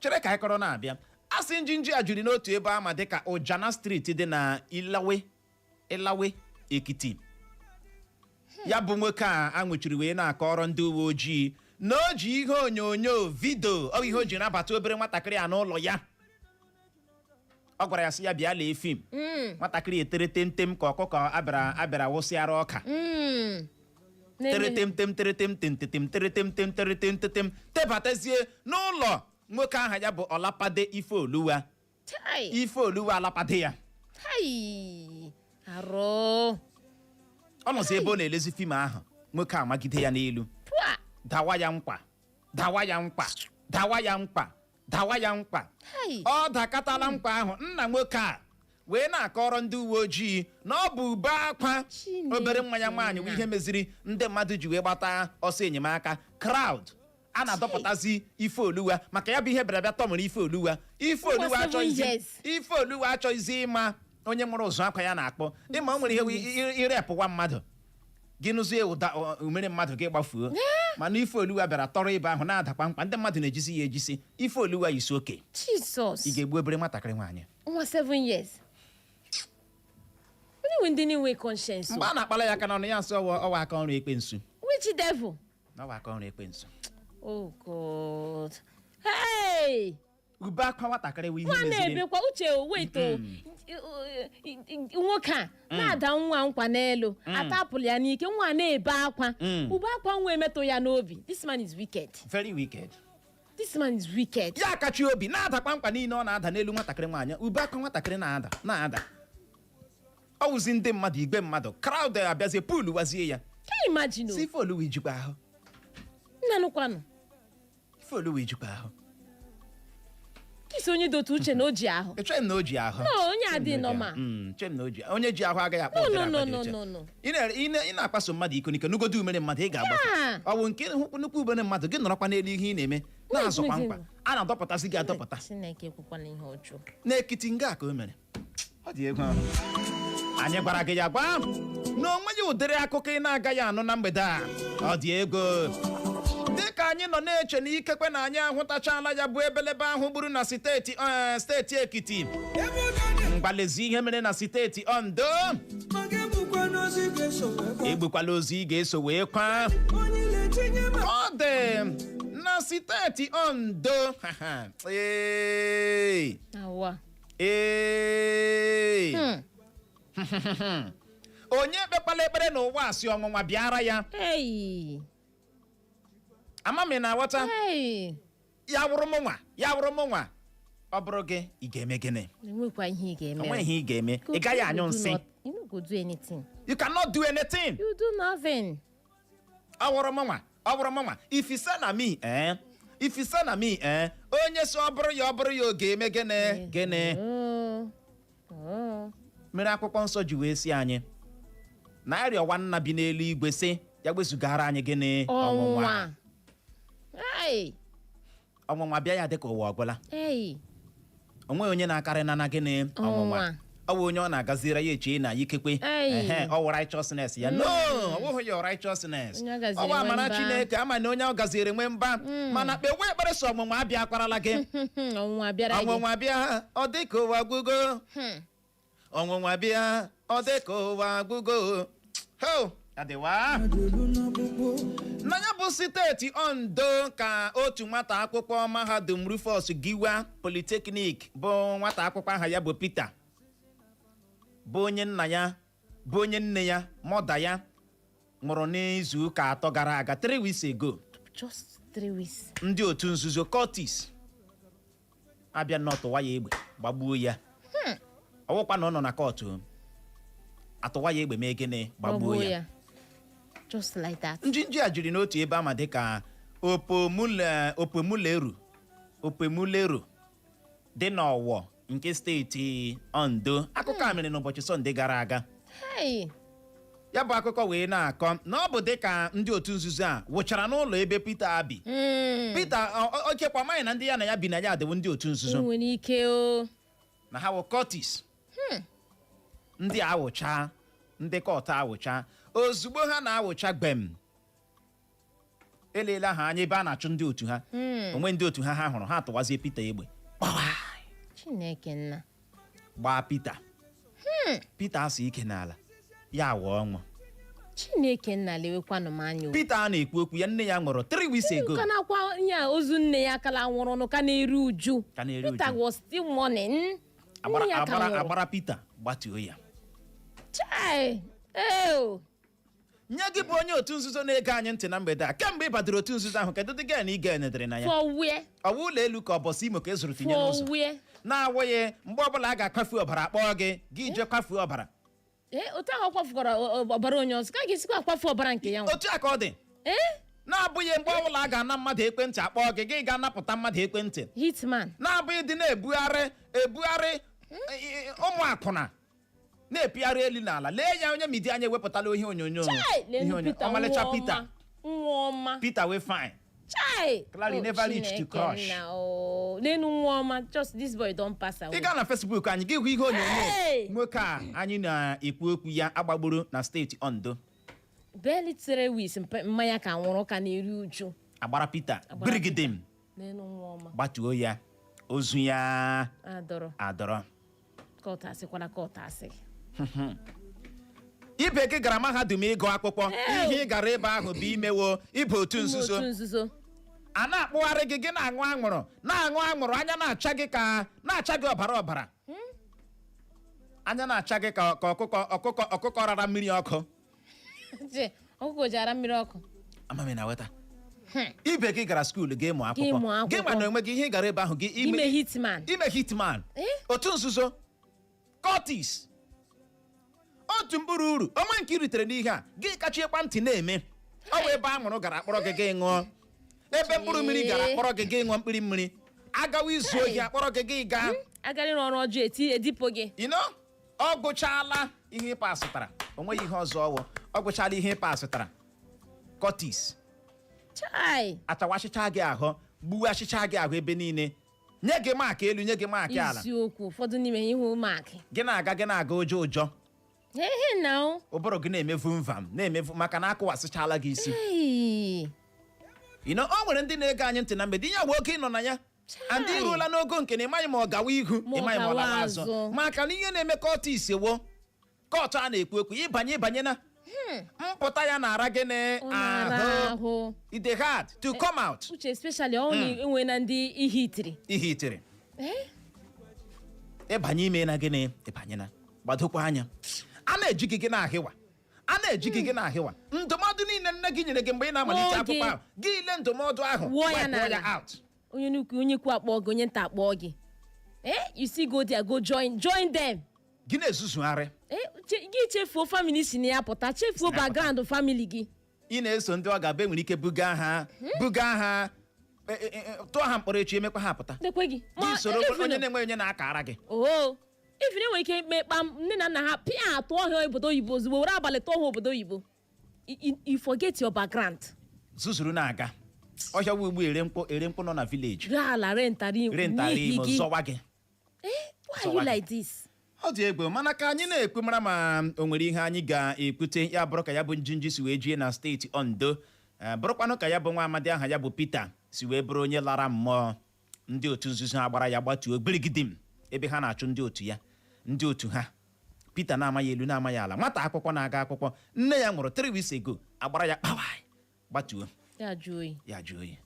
[SPEAKER 1] Chere ka anyị kọrọ na-abịa. A sị njinji a jiri n'otu ebe ama dịka Ujana Street dị na Ilawe, Ilawe Ekiti. Ya bụ nwoke a anwụchiri wee na-akọrọ ndị uwe ojii na o ji ihe onyonyo video, ọ bụ ihe o ji nabata obere nwatakịrị a n'ụlọ ya. Ọ gwara ya sị ya bịa lee film. Nwatakịrị etere temtem ka ọkụkọ abịara abịara wụsịara ọka. Tere temtem, tere temtem tetem, tere temtem, tere temtem, tebatazie n'ụlọ nwoke aha ya bụ Ọlapade Ifeoluwa.
[SPEAKER 2] Chai.
[SPEAKER 1] Ifeoluwa alapade ya.
[SPEAKER 2] Hai. Arụ.
[SPEAKER 1] Ọ nọzi ebe ọ na-elezi film ahụ, nwoke a magide ya n'elu.
[SPEAKER 2] Pua.
[SPEAKER 1] Dawa ya nkwa, dawa ya nkwa, dawa ya nkwa, dawa ya nkwa.
[SPEAKER 2] Hai.
[SPEAKER 1] Ọ dakatala nkwa ahụ. Nna nwoke a wee na-akọrọ ndị uwe ojii na ọ bụ ube akwa
[SPEAKER 2] Chineke.
[SPEAKER 1] obere nwa ya nwaanyị bụ ihe meziri ndị mmadụ ji wee gbata ọsọ enyemaka. Crowd a na-adọpụtazi Ifeoluwa, maka ya bụ ihe bịara bịa tọmụrụ Ifeoluwa. Ifeoluwa
[SPEAKER 2] Nwa 7
[SPEAKER 1] achọghịzi
[SPEAKER 2] years.
[SPEAKER 1] Ifeoluwa achọghịzi ịma onye mụrụ ụzụ akwa ya na-akpọ. Ịma o nwere ihe irepụwa mmadụ gị nụzie ụda umere mmadụ, gị gbafuo. Mana Ifeoluwa bịara tọrọ ebe ahụ na-adakwa mkpa, ndị mmadụ na-ejisi ya ejisi. Ifeoluwa isi oke.
[SPEAKER 2] Jesus.
[SPEAKER 1] Ị ga-egbu obere nwatakịrị nwaanyị?
[SPEAKER 2] Nwa 7 years. Onye nwe ndị na-enwe conscience o?
[SPEAKER 1] Mgbe a na-akpala ya aka n'ọnụ, ya nsị ọwa ọwa aka ọrụ ekwensu.
[SPEAKER 2] Which devil?
[SPEAKER 1] Ọwa aka ọrụ ekwensu.
[SPEAKER 2] Oh God. Hey!
[SPEAKER 1] Ube akwa nwatakịrị wụ ihe
[SPEAKER 2] Nwa
[SPEAKER 1] meziri.
[SPEAKER 2] na-ebekwa. Uche o, wait o. Nwoke a na-ada nwa nkwa n'elu, atapụrụ ya n'ike, nwa na-ebe akwa, ube akwa nwa emetụ ya n'obi. This man is wicked.
[SPEAKER 1] Very wicked.
[SPEAKER 2] This man is wicked.
[SPEAKER 1] Ya akachi obi na-adakwa mkpa niile ọ na-ada n'elu nwatakịrị nwaanyị, ube akwa nwatakịrị na-ada na-ada. Ọ wụzi ndị mmadụ, igwe mmadụ, crowd abịazie pulu wazie ya.
[SPEAKER 2] Can you imagine
[SPEAKER 1] Si
[SPEAKER 2] o?
[SPEAKER 1] Ifeoluwa, ijikwa ahụ?
[SPEAKER 2] Nna nụkwanụ.
[SPEAKER 1] Ifeoluwa, ijikwa ahụ?
[SPEAKER 2] Kisi onye dị otu, Uche, na o ji ahụ.
[SPEAKER 1] Echeghị m na o ji ahụ.
[SPEAKER 2] No, onye adị normal.
[SPEAKER 1] Cheghị m na o ji. Onye ji ahụ agaghị akpọ
[SPEAKER 2] No,
[SPEAKER 1] ụdịrị
[SPEAKER 2] no, no,
[SPEAKER 1] agwa dị
[SPEAKER 2] no,
[SPEAKER 1] otu a.
[SPEAKER 2] no, no.
[SPEAKER 1] Ị na-akpaso mmadụ iko n'ike, nugodo umere mmadụ, ị ga-agbafe.
[SPEAKER 2] Yeah.
[SPEAKER 1] Ọ bụ nke nnukwu ubere mmadụ gị nọrọkwa n'elu ihe ị na-eme na-azọkwa
[SPEAKER 2] Wait,
[SPEAKER 1] mkpa
[SPEAKER 2] wait.
[SPEAKER 1] a na-adọpụtasị gị adọpụta.
[SPEAKER 2] Chineke ekwekwana ihe ọjọọ.
[SPEAKER 1] N'Ekiti nga ka o mere. Ọ dị egwu. Anyị gwara gị ya gwa na o nweghị ụdịrị akụkọ ị na-agaghị anụ na mgbede a. Ọ dị ego. Dịka anyị nọ na-eche na ikekwe na anyị ahụtachala ya bụ ebelebe ahụ gburu na steeti Ekiti, mgbalezi ihe mere na steeti Ondo. Egbukwala ozu ị ga-eso wee kwa. Ọ dị na steeti Ondo. Ee.
[SPEAKER 2] Awa.
[SPEAKER 1] Ee. Onye kpekwala ekpere n'ụwa asị ọnwụnwa bịara ya.
[SPEAKER 2] Hey.
[SPEAKER 1] Ama m ị na-aghọta.
[SPEAKER 2] Hey,
[SPEAKER 1] Ya wụrụ mụ nwa, ya wụrụ mụ nwa, ọ bụrụ gị, ị ga-eme gịnị?
[SPEAKER 2] Enwekwa ihe ị ga-eme.
[SPEAKER 1] Onweghị ihe ị ga-eme. Ị gaghị anyụ nsị.
[SPEAKER 2] You no go do anything.
[SPEAKER 1] You cannot do anything.
[SPEAKER 2] You do nothing.
[SPEAKER 1] Ọ wụrụ mụ nwa, ọ wụrụ mụ nwa, if you say na me, eh, if you say na me, eh, onye si ọ bụrụ ya, ọ bụrụ ya, ọ ga-eme gịnị? Gịnị?
[SPEAKER 2] Oh.
[SPEAKER 1] Mere Akwụkwọ Nsọ ji wee si anyị na arịọwa Nna bi n'eluigwe sị ya wezugara anyị gịnị?
[SPEAKER 2] Ọnwụnwa. Hey,
[SPEAKER 1] Ọnwụnwa bịa, ya dịka ụwa ọgwụla.
[SPEAKER 2] Hey.
[SPEAKER 1] Onweghị onye na-akarị na gịnị? Ọnwụnwa.
[SPEAKER 2] Ọnwụnwa.
[SPEAKER 1] Ọ bụ onye ọ na-agaziri ya echee na ikekwe
[SPEAKER 2] Ei.
[SPEAKER 1] ehe, ọ wụ righteousness ya. No, ọ bụghị ya righteousness.
[SPEAKER 2] Onye ọ gaziri
[SPEAKER 1] Ọ bụ
[SPEAKER 2] nwe
[SPEAKER 1] amara
[SPEAKER 2] mba.
[SPEAKER 1] Chineke. Ama na onye ọ gaziri nwe mba, mana kpewe ekpere sọ ọnwụnwa abịakwarala gị.
[SPEAKER 2] Ọnwụnwa bịara gị.
[SPEAKER 1] Ọnwụnwa bịa, ọ dị ka ụwa gwugo. Ọnwụnwa bịa, ọ dị ka ụwa gwugo. Ho, adịwa.
[SPEAKER 4] Adịlu n'ọkpụkpụ.
[SPEAKER 1] Na ya bụ steeti Ondo ka otu nwata akwụkwọ mahadum Rufus Giwa Polytechnic, bụ nwata akwụkwọ aha ya bụ Peter, bụ onye nna ya, bụ onye nne ya, mother ya nwụrụ n'izu ụka 3 gara aga, 3 weeks ago.
[SPEAKER 2] Just 3 weeks.
[SPEAKER 1] Ndị otu nzuzo cultists abịa nọtụwa ya egbe, gbagbuo ya. Ọwụkwa na ọ nọ na kọtụ, atụwa ya egbe, mee gịnị? Gbagbuo ya.
[SPEAKER 2] Just like that.
[SPEAKER 1] Njinji a jiri n'otu ebe ama dịka Opomuleru, Opomuleru dị n'Ọwọ nke steeti Ondo. Akụkọ a mere n'ụbọchị Sọnde gara aga.
[SPEAKER 2] Hey.
[SPEAKER 1] Ya bụ akụkọ wee na-akọ na ọ bụ dịka ndị otu nzuzo a wụchara n'ụlọ ebe Peter bi. Peter okekwa amaghị na ndị ya na ya bi na ya adịwo ndị otu nzuzo.
[SPEAKER 2] Nwere ike o.
[SPEAKER 1] Na ha wụ cultists. Ndị awụcha, ndị cult awụcha. Ozugbo ha na-awụcha gbem, eleela ha anya ebe a na-achụ ndị otu ha onwe. Ndị otu ha ha hụrụ ha atụwazie Peter egbe.
[SPEAKER 2] Chineke nna.
[SPEAKER 1] Gbaa Peter. Peter asụ ike n'ala, ya wụọ ọnwụ.
[SPEAKER 2] Chineke nna, lewekwanụ m anya o.
[SPEAKER 1] Peter a na-ekwu okwu ya, nne ya nwụrụ 3 weeks ago.
[SPEAKER 2] Ka na-akwa ya ozu nne ya kala nwụrụ ka na-eru uju.
[SPEAKER 1] Ka na-eru
[SPEAKER 2] Peter
[SPEAKER 1] uju.
[SPEAKER 2] was still mourning. Nne
[SPEAKER 1] Agbara
[SPEAKER 2] ya ka
[SPEAKER 1] agbara
[SPEAKER 2] nwụrụ.
[SPEAKER 1] Agbara Peter gbatuo ya.
[SPEAKER 2] Chai! Eo!
[SPEAKER 1] Nye gị bụ onye otu nzuzo na-ege anyị ntị na mgbede a, kemgbe ị badoro otu nzuzo ahụ, kedu dị gen ị genedere na ya?
[SPEAKER 2] For where?
[SPEAKER 1] Ọwa ụlọ elu ka ọ bọsị Imo ka e zụrụ tinye
[SPEAKER 2] For
[SPEAKER 1] n'ụzọ?
[SPEAKER 2] where?
[SPEAKER 1] Na-awụghị mgbe ọbụla a ga-akwafu ọbara, akpọọ gị, gị jee kwafuo ọbara.
[SPEAKER 2] Ee, otu ahụ ọ kwafukwara ọbara onye ọzọ ka a ga-esikwa akwafu ọbara nke ya nwa.
[SPEAKER 1] Otu a ka ọ dị.
[SPEAKER 2] Ee.
[SPEAKER 1] Na-abụghị mgbe ọbụla a ga-ana mmadụ ekwentị, akpọọ gị, gị ga-anapụta mmadụ ekwentị.
[SPEAKER 2] Hitman.
[SPEAKER 1] Na-abụghị dị na-ebugharị ebugharị ụmụ akwụna na-epigharị elu n'ala. Lee ya, onye media anyị ewepụtala ihe onyonyo.
[SPEAKER 2] Chai!
[SPEAKER 1] Ihe
[SPEAKER 2] Lenu
[SPEAKER 1] onyonyo
[SPEAKER 2] Peter.
[SPEAKER 1] ọmalịcha
[SPEAKER 2] Nwa
[SPEAKER 1] Peter.
[SPEAKER 2] ọma, nwa ọma.
[SPEAKER 1] Peter wey fine.
[SPEAKER 2] Chai!
[SPEAKER 1] Clary
[SPEAKER 2] Oh,
[SPEAKER 1] never reach to
[SPEAKER 2] Chineke
[SPEAKER 1] crush.
[SPEAKER 2] nna, oh. Lenu nwa ọma. Just this boy don pass away.
[SPEAKER 1] Ị gaa na Facebook anyị, gị hụ ihe onyonyo
[SPEAKER 2] Hey!
[SPEAKER 1] nwoke a anyị na-ekwu okwu ya agbagburu na steeti Ondo.
[SPEAKER 2] Barely 3 weeks mmanya ka nwụrụ ka na-eri uju.
[SPEAKER 1] Agbara Peter
[SPEAKER 2] Agbara.
[SPEAKER 1] gbirigidim.
[SPEAKER 2] Lenu nwa ọma.
[SPEAKER 1] Gbatuo ya, ozu ya
[SPEAKER 2] adọrọ.
[SPEAKER 1] Adọrọ.
[SPEAKER 2] Kọt asịkwala, kọt asị.
[SPEAKER 1] Ibe gị gara mahadum ịgụ akwụkwọ.
[SPEAKER 2] Ew.
[SPEAKER 1] Ihe ị gara ebe ahụ bụ imewo ịba otu nzuzo.
[SPEAKER 2] Otu nzuzo.
[SPEAKER 1] A na-akpụgharị gị, gị na-aṅụ anwụrụ, na-aṅụ anwụrụ, anya na-acha gị ka na-acha gị ọbara ọbara, anya na-acha gị ka ọkụkọ rara mmiri ọkụ.
[SPEAKER 2] Che, ọkụkọ ji ara mmiri ọkụ.
[SPEAKER 1] Amami na weta ibe gị gara school gị mụ
[SPEAKER 2] Gị mụọ
[SPEAKER 1] akwụkwọ, gị
[SPEAKER 2] akwụkwọ.
[SPEAKER 1] ma na onwe gị ihe ị gara ebe ahụ gị
[SPEAKER 2] ime hitman.
[SPEAKER 1] Ime hitman.
[SPEAKER 2] Eh?
[SPEAKER 1] Otu nzuzo cultists, otu mkpụrụ uru onwe nke ị ritere n'ihe a gị kachiekwa ntị na-eme. Ọ bụ ebe anwụrụ gara akpọrọ gị, gị ṅụọ, ebe mkpụrụ mmiri gara akpọrọ gị, gị ṅụọ mkpụrụ mmiri, agawa izu ohi akpọrọ gị, gị gaa.
[SPEAKER 2] Agara ịrụ ọrụ ọjọọ, eti edipụ gị.
[SPEAKER 1] You know, ọ gụchala ihe ịpa asụtara, o nweghị ihe ọzọ ọwụ. Ọ gụchala ihe ịpa asụtara, cultists
[SPEAKER 2] Chai!
[SPEAKER 1] Achawasịcha gị ahụ, gbuwasịcha gị ahụ ebe niile, nye gị mark elu, nye gị mark ala.
[SPEAKER 2] Isiokwu, ụfọdụ n'ime ha ihu mark.
[SPEAKER 1] Gị na-aga, gị na-aga ụjọ ụjọ.
[SPEAKER 2] Ehe na o.
[SPEAKER 1] Ụbụrụ gị na-eme vumvam, na-emevu maka na akụwasịchala gị isi.
[SPEAKER 2] Hey.
[SPEAKER 1] You know, o nwere ndị na-ege anyị ntị na mgbede ihe agwa oke ịnọ na ya and
[SPEAKER 2] Chai.
[SPEAKER 1] iruola n'ogo nke na ịmaghị ma ọ gawa ihu,
[SPEAKER 2] Ma ọ
[SPEAKER 1] ịmaghị ma ọ
[SPEAKER 2] gawa
[SPEAKER 1] lawa azụ,
[SPEAKER 2] azụ.
[SPEAKER 1] maka na ihe na-eme cultist wo cult a na-ekwu ekwu, ịbanye ịbanye na mpụta ya na-ara gịnị?
[SPEAKER 2] Ọ na-ara
[SPEAKER 1] ahụ.
[SPEAKER 2] ahụ.
[SPEAKER 1] It dey hard to come out.
[SPEAKER 2] Uche, especially ọ na enwe na ndị ihe itiri.
[SPEAKER 1] Ihe itiri.
[SPEAKER 2] Eh?
[SPEAKER 1] Ịbanye ime na gịnị, ịbanye na gbadokwa anya, a na-eji gị, gị na-ahịwa, a na-eji gị, gị na-ahịwa. Ndụmọdụ niile nne nne gị nyere gị mgbe ị na-amalite
[SPEAKER 2] Oge.
[SPEAKER 1] akwụkwọ ahụ, gị ile ndụmọdụ ahụ,
[SPEAKER 2] Wụọ ya
[SPEAKER 1] wipe
[SPEAKER 2] n'ala.
[SPEAKER 1] ya out.
[SPEAKER 2] Onye nnukwu, onye ikwu akpọọ gị, onye nta akpọọ gị, you see, go there, go join them.
[SPEAKER 1] Gị na-ezuzugharị.
[SPEAKER 2] Gị chefuo family si na ya pụta, chefuo
[SPEAKER 1] Si na ya pụta.
[SPEAKER 2] background family gị.
[SPEAKER 1] Ị na-eso ndị ọ ga-abụ enwere ike buga ha, tụọ ha mkpọrọ echi, emekwa ha pụta.
[SPEAKER 2] Dekwe gị.
[SPEAKER 1] Gị soro
[SPEAKER 2] even
[SPEAKER 1] onye na-enweghị onye na-akara gị.
[SPEAKER 2] Oo, even enwere ike mekpa nne na nna ha pịa tụọ ha obodo oyibo ozugbo, were abalị tụọ ha obodo oyibo. You forget your background.
[SPEAKER 1] Zuzuru na-aga ọhịa ugbu ere mkpụ, ere mkpụ nọ na village.
[SPEAKER 2] Ree ala, rentara.
[SPEAKER 1] Rentara.
[SPEAKER 2] N'ihi
[SPEAKER 1] Imo
[SPEAKER 2] gị.
[SPEAKER 1] zọwa gị.
[SPEAKER 2] Why are you
[SPEAKER 1] Zọwa gị.
[SPEAKER 2] like this?
[SPEAKER 1] Ọ dị egwu, mana ka anyị na-ekwu mara ma o nwere ihe anyị ga-ekwute ya bụrụ ka ya bụ njinji si wee jie na steeti Ondo, bụrụkwanụ ka ya bụ nwa amadi aha ya bụ Peter si wee bụrụ onye lara mmụọ. Ndị otu nzuzo ha gbara ya gbatuo gbirigidim ebe ha na-achụ ndị otu ya, ndị otu ha. Peter na-amaghị elu, na-amaghị ala, nwata akwụkwọ na-aga akwụkwọ, nne ya nwụrụ 3 weeks ago, agbara ya kpawai gbatuo.
[SPEAKER 2] Ya jụọ oyi.
[SPEAKER 1] Ya jụọ oyi.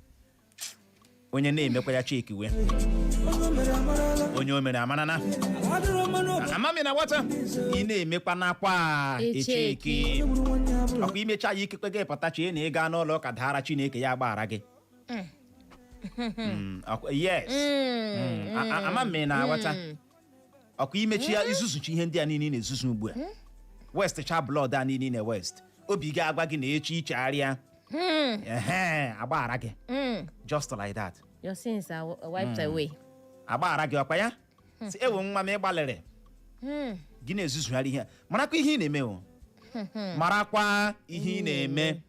[SPEAKER 1] Onye na-emekwa ya chekiwe.
[SPEAKER 4] Onye mere amarala.
[SPEAKER 1] Onye o mere amarana.
[SPEAKER 4] Adịrọ mma n'obodo.
[SPEAKER 1] Amami na nwata ị na-emekwa n'akwa
[SPEAKER 2] Echeki.
[SPEAKER 1] echeki.
[SPEAKER 4] Onye gburu nwanne ya bụrụ.
[SPEAKER 1] Ọkwa imecha ya, ikekwe gị pụta chee na ị gaa n'ụlọ ụka dara Chineke, ya agbaghara gị. Yes. Ama m ị na-aghọta. Ọkwa imechi ya, izuzuchi ihe ndị a niile ị na-ezuzu ugbu a, waste cha blood a niile ị na-waste, obi gị agwa gị na echi ichegharịa, ehe, agbaghara gị. Just like that.
[SPEAKER 2] Your sins are wiped away.
[SPEAKER 1] Agbaghara gị. Ọkwa ya si ewo nwa m, ịgbalịrị. Gị na-ezuzugharị ihe a. Marakwa ihe ị na-eme o, marakwa ihe ị na-eme.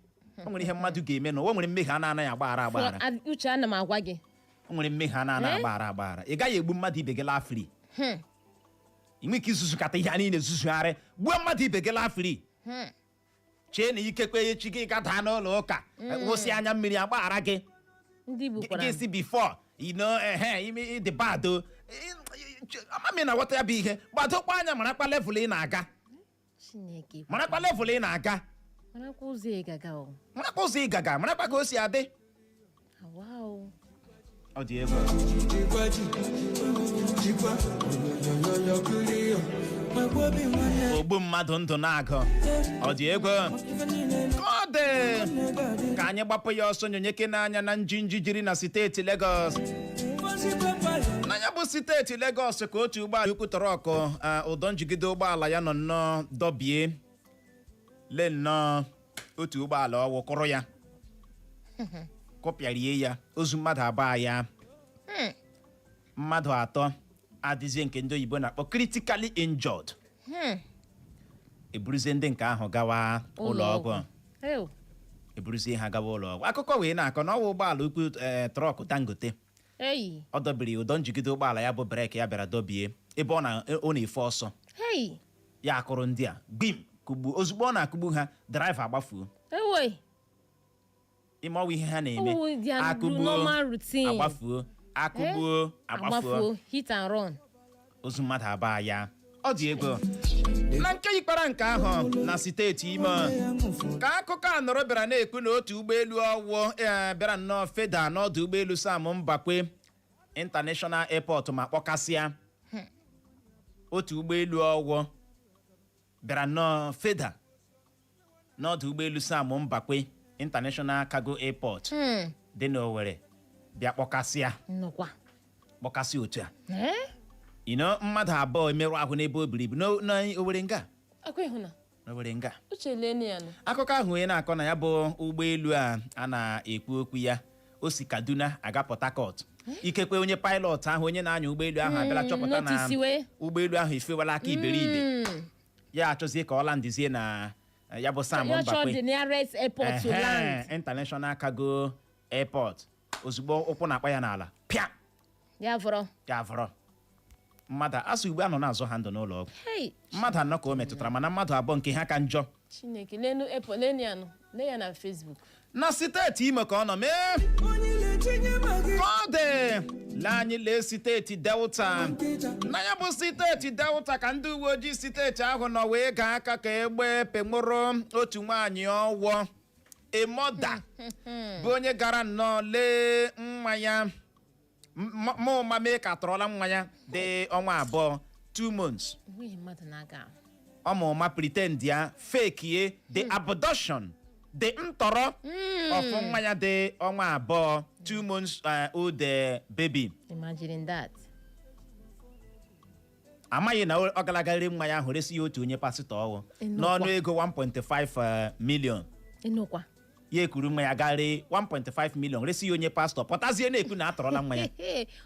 [SPEAKER 1] O nwere ihe mmadụ ga-eme n'ụwa, o nwere mmehie a na-anaghị agbaghara agbaghara.
[SPEAKER 2] Uche, ana m agwa gị.
[SPEAKER 1] O nwere mmehie a na-anaghị
[SPEAKER 2] Eh?
[SPEAKER 1] agbaghara agbaghara. Ị gaghị egbu mmadụ ibe gị laa free. Ị nwere ike izuzukata ihe a niile ezuzugharị, gbuo mmadụ ibe gị laa free, chee na ikekwe echi gị ga daa n'ụlọ ụka, wụsị anya mmiri, agbaghara gị.
[SPEAKER 2] Ndị Igbo kwara.
[SPEAKER 1] Gị si before you know, ehe, ime ịdị bad o. Amami na ghọta ya bụ ihe. Gbadokwa anya, marakwa level ị na-aga.
[SPEAKER 2] Chineke.
[SPEAKER 1] Marakwa level ị na-aga.
[SPEAKER 2] Marakwa ụzọ ị gaga o.
[SPEAKER 1] Marakwa ụzọ ị gaga, marakwa ka o si adị.
[SPEAKER 2] Awa o.
[SPEAKER 1] Ọ dị egwu.
[SPEAKER 4] Jikwa ji, jikwa, yoyoyo kiri yo. Makwa obi nwanne.
[SPEAKER 1] Ogbu mmadụ ndụ na-agụ, ọ dị egwu.
[SPEAKER 4] Ife niile
[SPEAKER 1] Ka ọ dị
[SPEAKER 4] nwanne ga-adị.
[SPEAKER 1] Ka anyị gbapụ ya ọsọ nyonyeke n'anya na njinji jiri na steeti Legọs.
[SPEAKER 4] Ngozi pepa ya.
[SPEAKER 1] Na ya bụ steeti Legọs ka otu ụgbọala ukwu truck, ụdọ njigide ụgbọala ya nọ nnọọ dọbie, lee nnọọ otu ụgbọala ọwụ kụrụ ya, kụpịarie ya, ozu mmadụ abụọ ya, mmadụ atọ adịzie nke ndị oyibo na-akpọ critically injured. Eburuzie ndị nke ahụ gawa ụlọ ọgwụ.
[SPEAKER 2] Ew.
[SPEAKER 1] Eburuzie ha gawa ụlọ ọgwụ. Akụkọ wee na-akọ na ọwa ụgbọala ukwu, truck Dangote.
[SPEAKER 2] Hey.
[SPEAKER 1] Ọ dọbiri ụdọ njigide ụgbọala ya bụ brake ya, bịara dọbie ebe ọ na-efe ọsọ.
[SPEAKER 2] Hey.
[SPEAKER 1] Ya akụrụ ndị a gbim, kụgbuo. Ozugbo ọ na-akụgbu ha, driver agbafuo.
[SPEAKER 2] Ewe.
[SPEAKER 1] Ime ọwa ihe ha na-eme.
[SPEAKER 2] Oh, their
[SPEAKER 1] Akụgbuo,
[SPEAKER 2] normal routine.
[SPEAKER 1] agbafuo, akụgbuo, agbafuo.
[SPEAKER 2] Agbafuo, hit and run.
[SPEAKER 1] Ozu mmadụ abụọ ya, ọ dị ego. Na nke yikpara nke ahụ na steeti Imo ka akụkọ a nọrọ bịara na-ekwu na otu ụgbọelu ọwụ bịara nnọọ feda n'ọdụ ụgbọelu Sam Mbakwe International Airport ma kpọkasịa. Otu ụgbọelu ọwụ bịara nnọọ feda n'ọdụ ụgbọelu Sam Mbakwe International Cargo Airport dị n'Owerri, bịa kpọkasịa.
[SPEAKER 2] Nnukwa.
[SPEAKER 1] Kpọkasịa otu a.
[SPEAKER 2] Eh?
[SPEAKER 1] Mmadụ abụọ emerụ ahụ n'ebe o buru ibu n'Owerri nga.
[SPEAKER 2] Akwa ịhụ na.
[SPEAKER 1] N'Owerri nga.
[SPEAKER 2] Uche, lee ya nụ.
[SPEAKER 1] Akụkọ ahụ onye na-akọ na ya bụ ụgbọelu a a na-ekwu okwu ya, o si Kaduna aga Port Harcourt. Ikekwe onye pilot ahụ, onye na-anya ụgbọelu ahụ, abịala chọpụta na
[SPEAKER 2] Notice we.
[SPEAKER 1] ụgbọelu ahụ efewela aka iberibe, ya achọzie ka ọ landizie na ya bụ Sam
[SPEAKER 2] Ya chọọ
[SPEAKER 1] Mbakwe
[SPEAKER 2] the nearest airport to land.
[SPEAKER 1] International Cargo Airport. Ozugbo ụkwụ na-akpa ya n'ala, pịa.
[SPEAKER 2] Ya vọrọ.
[SPEAKER 1] Ya vọrọ. Mmadụ asụ ugbu a nọ na-azụ ha ndụ n'ụlọ ọgwụ.
[SPEAKER 2] Hey.
[SPEAKER 1] Mmadụ anọ ka o metụtara, mana mmadụ abụọ nke ha ka njọ.
[SPEAKER 2] Chineke, lenu airport, lenu ya nụ. Lee ya na Facebook.
[SPEAKER 1] Na steeti Imo ka ọ nọ mee.
[SPEAKER 4] Onye na-etinye magi.
[SPEAKER 1] Ka ọ dị, lee anyị lee steeti Delta. Na ya bụ steeti Delta ka ndị uwe ojii steeti ahụ nọ wee gaa aka ka egbe penwụrụ otu nwaanyị ọwọ emoda, bụ onye gara nnọọ lee nwa ya mụ mee ka tọrọla nwa ya dị ọnwa 2, 2 months.
[SPEAKER 2] Enweghị mmadụ na-aga ahụ.
[SPEAKER 1] Ọ ma ụma pretend ya fake ye the abduction. The ntọrọ of nwa ya dị ọnwa 2, 2 months old baby.
[SPEAKER 2] Imagine that.
[SPEAKER 1] Amaghị na ọ galagharị nwa ya ahụ, resi ya otu onye pasịtọ ọwụ
[SPEAKER 2] Ịnụkwa.
[SPEAKER 1] n'ọnụ ego 1.5 million.
[SPEAKER 2] Ịnụkwa.
[SPEAKER 1] Ya ekuru nwa ya gaa ree 1.5 million, resi ya onye pastọ, pụtazie na-ekwu na atọrọla nwa ya.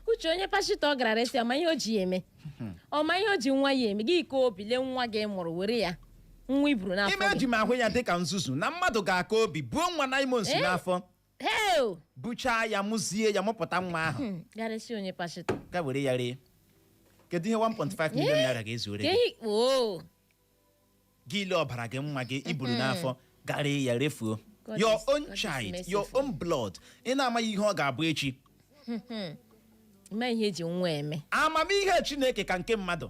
[SPEAKER 2] Uche, onye pashitọ ọ gara resi, ọma ihe o ji ya eme, ọma ihe o ji nwa ya eme. Gị ka obi lee nwa gị mụrụ, were ya, nwa iburu n'afọ
[SPEAKER 1] Ime
[SPEAKER 2] gị.
[SPEAKER 1] eji m ahụ ya dịka nzuzu na mmadụ ga-aka obi buo nwa 9 months
[SPEAKER 2] Eh?
[SPEAKER 1] n'afọ,
[SPEAKER 2] Heo!
[SPEAKER 1] buchaa ya, mụzie ya, mụpụta nwa ahụ,
[SPEAKER 2] Garesi onye pashitọ.
[SPEAKER 1] ga were ya ree. Kedu ihe 1.5 million naira ga-ezuore
[SPEAKER 2] ka
[SPEAKER 1] gị?
[SPEAKER 2] ehi oo.
[SPEAKER 1] Gị ile ọbara gị, nwa gị iburu n'afọ, gara ya refuo.
[SPEAKER 2] God
[SPEAKER 1] Your own
[SPEAKER 2] God is
[SPEAKER 1] child, your
[SPEAKER 2] merciful.
[SPEAKER 1] own blood, ị na-amaghị ihe ọ ga-abụ echi.
[SPEAKER 2] Ime ihe eji nwa eme.
[SPEAKER 1] Amamihe Chineke ka nke mmadụ.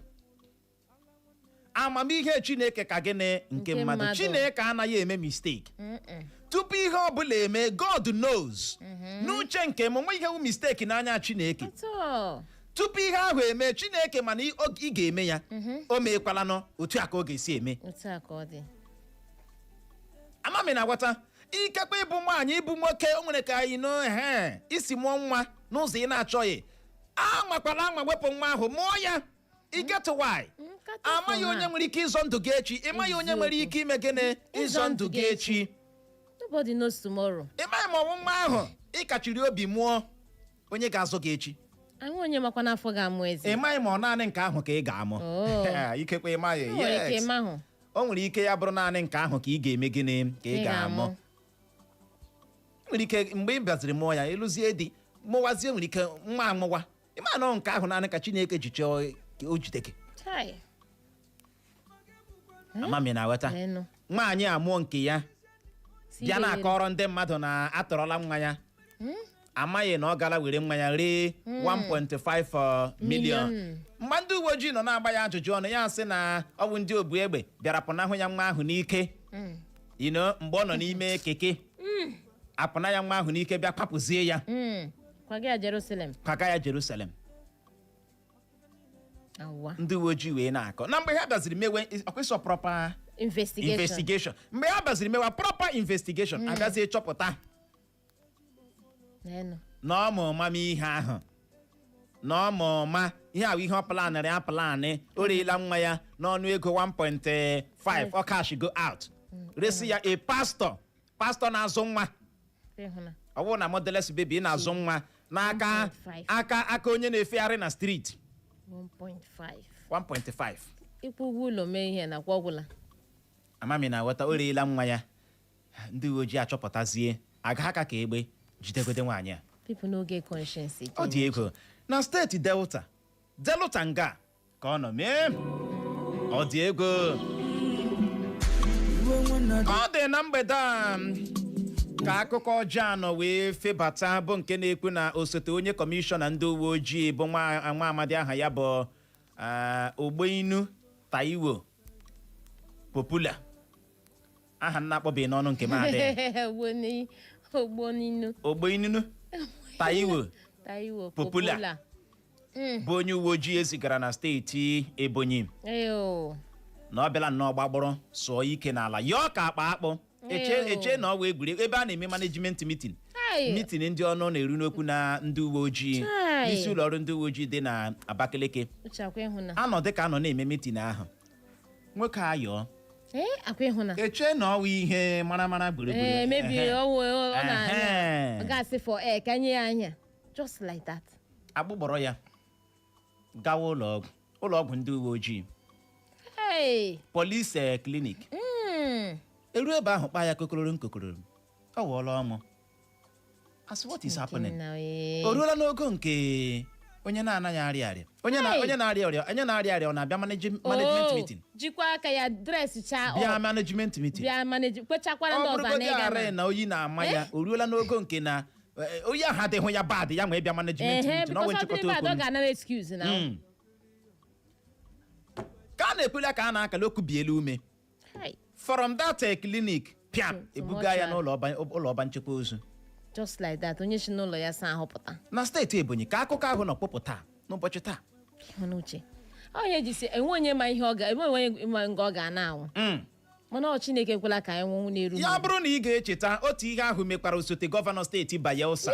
[SPEAKER 1] Amamihe Chineke ka gịnị? Nke
[SPEAKER 2] Nke
[SPEAKER 1] mmadụ.
[SPEAKER 2] mmadụ.
[SPEAKER 1] Chineke anaghị eme mistake. Tupu ihe ọbụla eme, God knows. N'uche nke m, nwe ihe wu mistake n'anya Chineke.
[SPEAKER 2] Atọ.
[SPEAKER 1] Tupu ihe ahụ eme, Chineke mana ị ga-eme ya, o meekwalanụ otu a ka ọ ga-esi eme.
[SPEAKER 2] Otu a ka ọ dị.
[SPEAKER 1] Amami na-agwata. Ikekwe ịbụ nwaanyị, ịbụ nwoke, o nwere ka anyị nọ he isi mụọ nwa n'ụzọ ị na-achọghị. Anwakwala anwa wepụ nwa ahụ, mụọ ya. I get why?
[SPEAKER 2] Nkata.
[SPEAKER 1] Amaghị onye nwere ike ịzọ ndụ gị echi. Ịmaghị onye nwere ike ime gịnị? Ịzọ ndụ gị echi.
[SPEAKER 2] Nobody knows tomorrow.
[SPEAKER 1] Ịmaghị ma ọnwụ nwa ahụ ị kachiri obi mụọ, onye ga-azọ gị echi.
[SPEAKER 2] Ahụ onye makwa n'afọ ga-amụ eze.
[SPEAKER 1] Ịmaghị ma ọ naanị nke ahụ ka ị ga-amụ.
[SPEAKER 2] Oh.
[SPEAKER 1] Ikekwe ịmaghị.
[SPEAKER 2] O nwere ike.
[SPEAKER 1] Yes.
[SPEAKER 2] Ịma ahụ.
[SPEAKER 1] O nwere ike ya bụrụ naanị nke ahụ ka ị ga-eme gịnị? Ka ị
[SPEAKER 2] Ị
[SPEAKER 1] ga-amụ.
[SPEAKER 2] ga-amụ.
[SPEAKER 1] Nwere ike mgbe ị bịaziri mụọ ya, ịlụzie di, mụwazie, nwere ike nwa amụwa, ịma nọ nke ahụ naanị ka Chineke ji chọọ ka o jide gị.
[SPEAKER 2] Chai.
[SPEAKER 1] Amami na-aghọta.
[SPEAKER 2] Enụ.
[SPEAKER 1] Nwaanyị amụọ nke ya,
[SPEAKER 2] Si
[SPEAKER 1] bịa
[SPEAKER 2] ire.
[SPEAKER 1] na-akọrọ ndị mmadụ na atọrọla nwa ya. Amaghị na ọ gara were nwa ya ree 1.5 million.
[SPEAKER 2] Million.
[SPEAKER 1] Mgbe ndị uwe ojii nọ na-agba ya ajụjụ ọnụ, ya sị na ọ bụ ndị obu egbe bịara pụnahụ ya nwa ahụ n'ike mgbe ọ nọ n'ime keke, apụna ya nwa ahụ n'ike, bịa kwapụzie ya.
[SPEAKER 2] Kwaga ya Jerusalem.
[SPEAKER 1] Kwaga ya Jerusalem.
[SPEAKER 2] Awa.
[SPEAKER 1] Ndị uwe ojii wee na-akọ na mgbe ha bịaziri mewe ọkwa proper
[SPEAKER 2] investigation.
[SPEAKER 1] Investigation, mgbe ha bịaziri mewa proper investigation, agazie chọpụta
[SPEAKER 2] N'enu.
[SPEAKER 1] na ọ ma ụma mee ihe ahụ, na ọ ma ụma ihe ahụ, ihe ọ planịrị ya planị. O reela nwa ya n'ọnụ ego 1.5, ọ cash go out, resi ya a pastor, pastor na-azụ nwa.
[SPEAKER 2] Ịhụna.
[SPEAKER 1] Ọ bụrụ na motherless baby na-azụ nwa n'aka
[SPEAKER 2] 1.5.
[SPEAKER 1] aka onye na-efegharị na street.
[SPEAKER 2] 1.5.
[SPEAKER 1] 1.5.
[SPEAKER 2] Ịkwụ ụgwọ ụlọ, mee ihe nakwa ọgwụla.
[SPEAKER 1] Amami na-aghọta. O reela nwa ya, ndị uwe ojii achọpụtazie, aga aka ka egbe jidegode nwaanyị a.
[SPEAKER 2] People n'oge conscience.
[SPEAKER 1] Ọ dị ego. Na steeti Delta, Delta nga ka ọ nọ mee. Ọ dị ego.
[SPEAKER 4] Iwe nwanna dị.
[SPEAKER 1] Ọ dị na mgbede a ka akụkọ ọjọọ anọ wee febata, bụ nke na-ekwu na osote onye kọmishọna ndị uwe ojii, bụ nwa nwa amadi aha ya bụ Ogbeinu Taiwo Popula, aha nna akpọbeghị n'ọnụ nke m adịghị.
[SPEAKER 2] Ogboninu.
[SPEAKER 1] Ogbeinu Taiwo
[SPEAKER 2] Taiwo.
[SPEAKER 1] Popula.
[SPEAKER 2] Popula.
[SPEAKER 1] Bụ onye uwe ojii ezigara na steeti Ebonyi,
[SPEAKER 2] Eyo.
[SPEAKER 1] na ọ bịala nnọọ gbagbụrụ sụọ ike n'ala, yọọ ka akpa akpụ, eche
[SPEAKER 2] Ew.
[SPEAKER 1] eche na ọ wee egwuregwu ebe a na-eme management meeting,
[SPEAKER 2] Hai.
[SPEAKER 1] meeting ndị ọnụ na-eru n'okwu na ndị uwe ojii
[SPEAKER 2] Chai.
[SPEAKER 1] n'isi ụlọ ọrụ ndị uwe ojii dị na Abakaliki.
[SPEAKER 2] Uche, akwa ịhụna.
[SPEAKER 1] Anọ dịka anọ na-eme meeting ahụ, nwoke ayọọ.
[SPEAKER 2] Ee, akwa ịhụna.
[SPEAKER 1] Eche na ọwụ ihe mara mara gburugburu.
[SPEAKER 2] Ee, mebi. Ọwụ ọ na
[SPEAKER 1] Ehe.
[SPEAKER 2] ọ ga-asị for air ka nye ya anya, just like that.
[SPEAKER 1] Agbụgbọrọ ya gawa ụlọ ọgwụ, ụlọ ọgwụ ndị uwe ojii.
[SPEAKER 2] Hey.
[SPEAKER 1] Police clinic. Eru ebe ahụ, kpaa ya kokororo nkokororo, ọ wụọla ọmụ. As what is happening?
[SPEAKER 2] Nna, ee.
[SPEAKER 1] O ruola n'ogo nke onye na-anaghị arịa arịa, onye na
[SPEAKER 2] Hey!
[SPEAKER 1] onye na-arịa ọrịa, onye na-arịa arịa, ọ na-abịa management
[SPEAKER 2] Oh,
[SPEAKER 1] meeting.
[SPEAKER 2] Jikwa aka ya dress chaa.
[SPEAKER 1] Bịa
[SPEAKER 2] Up.
[SPEAKER 1] management meeting.
[SPEAKER 2] Bịa manage, kwechakwara
[SPEAKER 1] Ọ
[SPEAKER 2] ndị ọzọ
[SPEAKER 1] bụrụgodị
[SPEAKER 2] na ịga
[SPEAKER 1] arị
[SPEAKER 2] na
[SPEAKER 1] na oyi na-ama ya, o ruola n'ogo nke na oyi ahụ adịghị ya bad, ya nwee bịa management
[SPEAKER 2] ehe
[SPEAKER 1] meeting. Ọ nwee
[SPEAKER 2] because ọ
[SPEAKER 1] nchịkọta
[SPEAKER 2] dịrị bad, ọ
[SPEAKER 1] okwu.
[SPEAKER 2] ga-anara excuse na.
[SPEAKER 1] Ka a na-ekwuli, ka a na-akala okwu bielu ume
[SPEAKER 2] Hey,
[SPEAKER 1] from that clinic, piam,
[SPEAKER 2] To
[SPEAKER 1] ebuga ya
[SPEAKER 2] mortuary.
[SPEAKER 1] n'ụlọ ọba, ụlọ ọba nchekwa ozu.
[SPEAKER 2] Just like that, onye si n'ụlọ ya saa ahụ pụta.
[SPEAKER 1] Na steeti Ebonyi ka akụkọ ahụ nọ kpụpụ taa, n'ụbọchị taa.
[SPEAKER 2] Ịhụ n'uche, onye jisi enwe onye ma ihe ọ ga enwe onye ma nga ọ ga na-anwụ. Mana ọ Chineke ekwela ka anyị nwụọ na-eru
[SPEAKER 1] Ya bụrụ na ị ga-echeta, otu ihe ahụ mekwara osote gọvanọ steeti Bayelsa,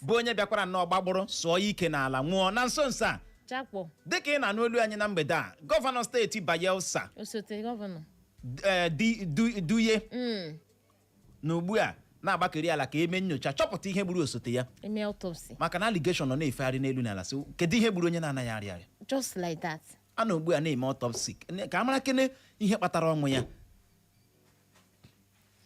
[SPEAKER 1] bụ onye bịakwara nnọọ gbagburu sụọ ike n'ala nwụọ na nso nso a.
[SPEAKER 2] Chakpọ.
[SPEAKER 1] Dịka ị na-anụ olu anyị na mgbede a, gọvanọ steeti Bayelsa,
[SPEAKER 2] Osote gọvanọ,
[SPEAKER 1] Duye na ugbu a na-agbakeri ala ka eme nyocha, chọpụta ihe gburu osote ya.
[SPEAKER 2] Eme autopsy.
[SPEAKER 1] Maka na allegation nọ na-efegharị n'elu n'ala, sị kedu ihe gburu onye na-anaghị arịa arịa?
[SPEAKER 2] Just like that.
[SPEAKER 1] A na ugbu a na-eme autopsy ka a mara kene ihe kpatara ọnwụ ya.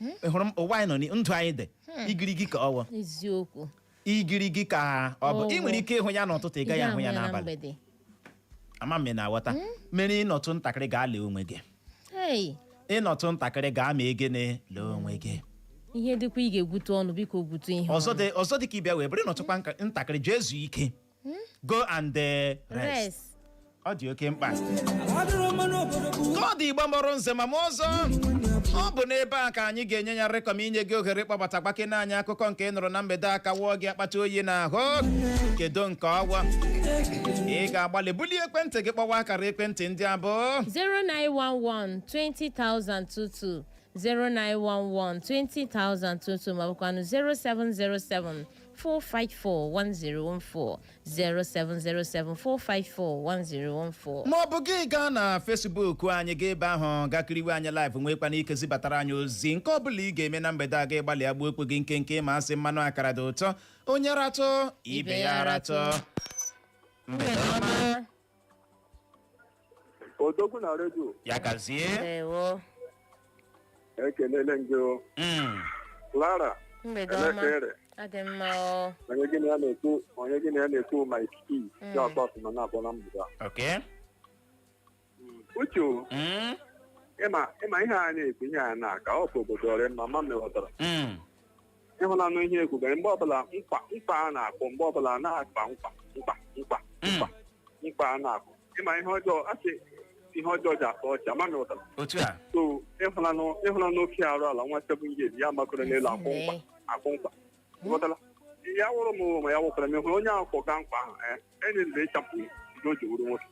[SPEAKER 1] Ị hụrụ m, ụwa anyị nọ ndụ anyị dị igirigi ka ọwụ.
[SPEAKER 2] Eziokwu.
[SPEAKER 1] Igirigi ka ọ bụ. Ị nwere ike ịhụ ya n'ụtụtụ, ị gaghị ahụ ya
[SPEAKER 2] na
[SPEAKER 1] n'abalị.
[SPEAKER 2] Mgbede.
[SPEAKER 1] Ama m ị na-aghọta. Mere ịnọtụ ntakịrị, gaa lee onwe gị.
[SPEAKER 2] Hey.
[SPEAKER 1] Ịnọtụ ntakịrị, gaa ma egene lee onwe gị.
[SPEAKER 2] Ihe dịkwa ị ga-egwute ọnụ, biko gwute ihe
[SPEAKER 1] Ọzọ
[SPEAKER 2] ọnụ.
[SPEAKER 1] dị, ọzọ dị ka ịbịa wee bụrụ ịnọtụkwa ntakịrị, jee zuo ike, go and rest.
[SPEAKER 2] Rest.
[SPEAKER 1] Ọ dị oke mkpa.
[SPEAKER 4] Adịrọ mma n'obodo bụ
[SPEAKER 1] Ka ọ dị, Igbo mụrụ nze ma m ọzọ, ọ bụ n'ebe a ka anyị ga-enye ya rịkọm inye gị ohere ịkpọbata gbakene anyị akụkọ nke ị nụrụ na mgbede a ka wụọ gị akpata oyi n'ahụ. Kedu nke ọgwọ ị ga-agbalị bulie ekwentị gị kpọwa akara ekwentị ndị abụọ?
[SPEAKER 2] 0911 20022, 0911 20022, ma bụkwanụ 0707 454 1014, 0707 454 1014.
[SPEAKER 1] Ma ọ bụ gị gaa na Facebook anyị, gaa ebe ahụ gakiriwe anyị live, nwekwana ike zibatara anyị ozi. Nke ọ bụla ị ga-eme na mgbede a, ga gbalị agba okwu gị nkenke, ma asị mmanụ akara dị ụtọ, onye ratụ ibe ya ratụ.
[SPEAKER 2] Mgbede ọma.
[SPEAKER 5] Odogwu na redio.
[SPEAKER 1] Ya gazie.
[SPEAKER 2] Ndewo.
[SPEAKER 5] Ekelele m gị o. Clara.
[SPEAKER 2] Mgbede ọma.
[SPEAKER 5] Elekere.
[SPEAKER 2] Adị mma o.
[SPEAKER 5] Onye gị na ya na-ekwu, onye gị na ya na-ekwu, Mike E dị ọtọ sị nọ na-abụ na mgbede a. Uche o, ịma ihe a na-ekwu, ihe a na-aka ọ bụ obodo ọrịa mma ma mewọtara. Ịhụlanụ ihe ekwugara mgbe ọbụla, nkwa nkwa a na-akpọ mgbe ọbụla a na-akpa nkwa nkwa nkwa nkwa nkwa a na-akpọ, ịma ihe ọjọọ asị, ihe ọjọọ ji atọ ọchị ama mewọtara.
[SPEAKER 1] Otu a.
[SPEAKER 5] So ịhụlanụ oke arụ ala nwa 7 years ya makọrọ n'elu akwụ nkwa akwụ nkwa, ghọtala ya wụrụ m, ma ya wụkwara m ịhụrụ onye ahụ kwọga nkwa ahụ, enezire ịchapụ ndị o ji wuru nwoke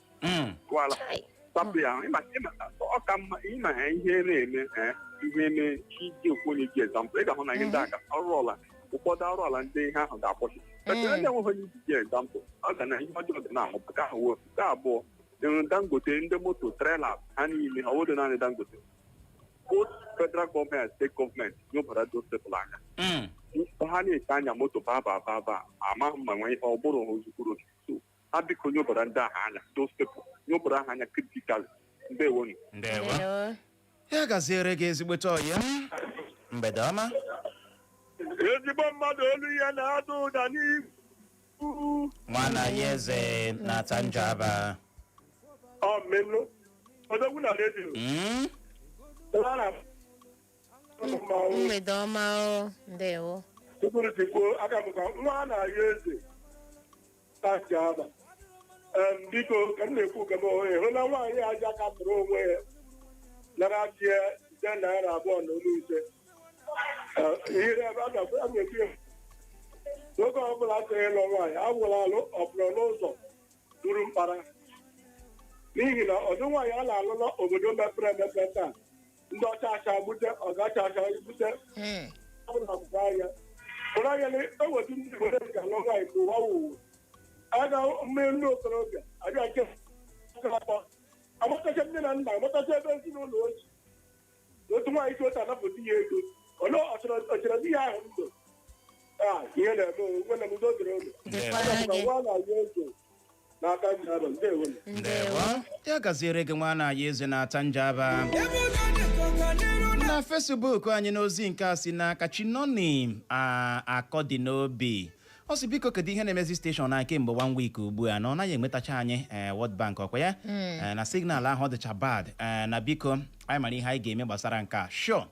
[SPEAKER 5] gwala.
[SPEAKER 2] Chai.
[SPEAKER 5] Sapụ ya. Ịma ịma ọ ka mma ịma ha ihe na-eme, ihe eme chi ji okwu onye ji example, ị ga-ahụ na ihe ndị aka ọrụ ọla, ụfọdụ arụ ala ndị ihe ahụ ga-akwụsị. But onye enweghị onye ji example, ọ ga na ihe ọjọọ ga na-ahụ. Nke ahụ wụ nke abụọ. Enwere Dangote, ndị moto trailer ha niile, ọ bụghị naanị Dangote, both federal gọọmenti, steeti gọọmenti nyobara those people anya. Ha na-ete anya moto ba ba ba ba, amaghị ma nwee ọ bụrụ ha ozukwuru oke. So ha biko nyobara ndị ahụ anya, those people, nyobara ha anya critically. Ndewonu.
[SPEAKER 1] Ndewo.
[SPEAKER 2] Ndewo.
[SPEAKER 1] Ya gaziere gị, ezigbote ọyị. Mgbede ọma.
[SPEAKER 5] Ezigbo mmadụ, olu ya na-ada ụda n'ihu.
[SPEAKER 1] Nwana ya eze na-ata njaba.
[SPEAKER 5] Ọ mmenụ Odogwu na redio. Clara, mmanwụ.
[SPEAKER 2] Mgbede ọma o, ndewo.
[SPEAKER 5] Tupu tikwuo aka m ka nwa a na-ayọ eze taji aba. Biko, ka m na-ekwu ka m hụ na nwaanyị aja kapụrụ onwe ya nara tie nde ₦2 na olu 5. Ihe ebe a na-ekwu a na-ekwu ya, n'oge ọbụla chọrọ ịlụ nwaanyị agwụla alụ, ọ pụrụ n'ụzọ duru mkpara, n'ihi na ọdụ nwaanyị a na-alụ n'obodo mepere emepe taa, ndị ọcha acha gbute ọgacha acha gbute. Ọbụla pụrụ anya pụrụ anya na eweta ndị obodo ga alụ nwaanyị ka ụwa wuwu aga mmiri, ndị okorobịa abịa nke akpọ amatacha nne na nna, amatacha ebe ezinụlọ ochi na otu nwaanyị si otu anapụta ya ego ole ọchọrọ di ya ahụ ndụ a ihe na-eme onwe na udo dịrị ụlọ.
[SPEAKER 2] Dịkwara gị.
[SPEAKER 5] Nwa na-ayọ ego n'aka nna nọ. Ndewo.
[SPEAKER 2] Ndewo.
[SPEAKER 1] Ya gaziere gị, nwa na-aya eze na-ata njaba.
[SPEAKER 4] Ebe ụjọ dị ka ọganiru na
[SPEAKER 1] Na Facebook anyị, n'ozi nke a si n'aka Chinoni akọ dị n'obi, ọ sị biko, kedu ihe na-emezi station a kemgbe one week ugbu a na ọ naghị enwetacha anyị World Bank ọkwa ya na signal ahụ ọ dịcha bad, na biko anyị mara ihe anyị ga-eme gbasara nke a. Sure,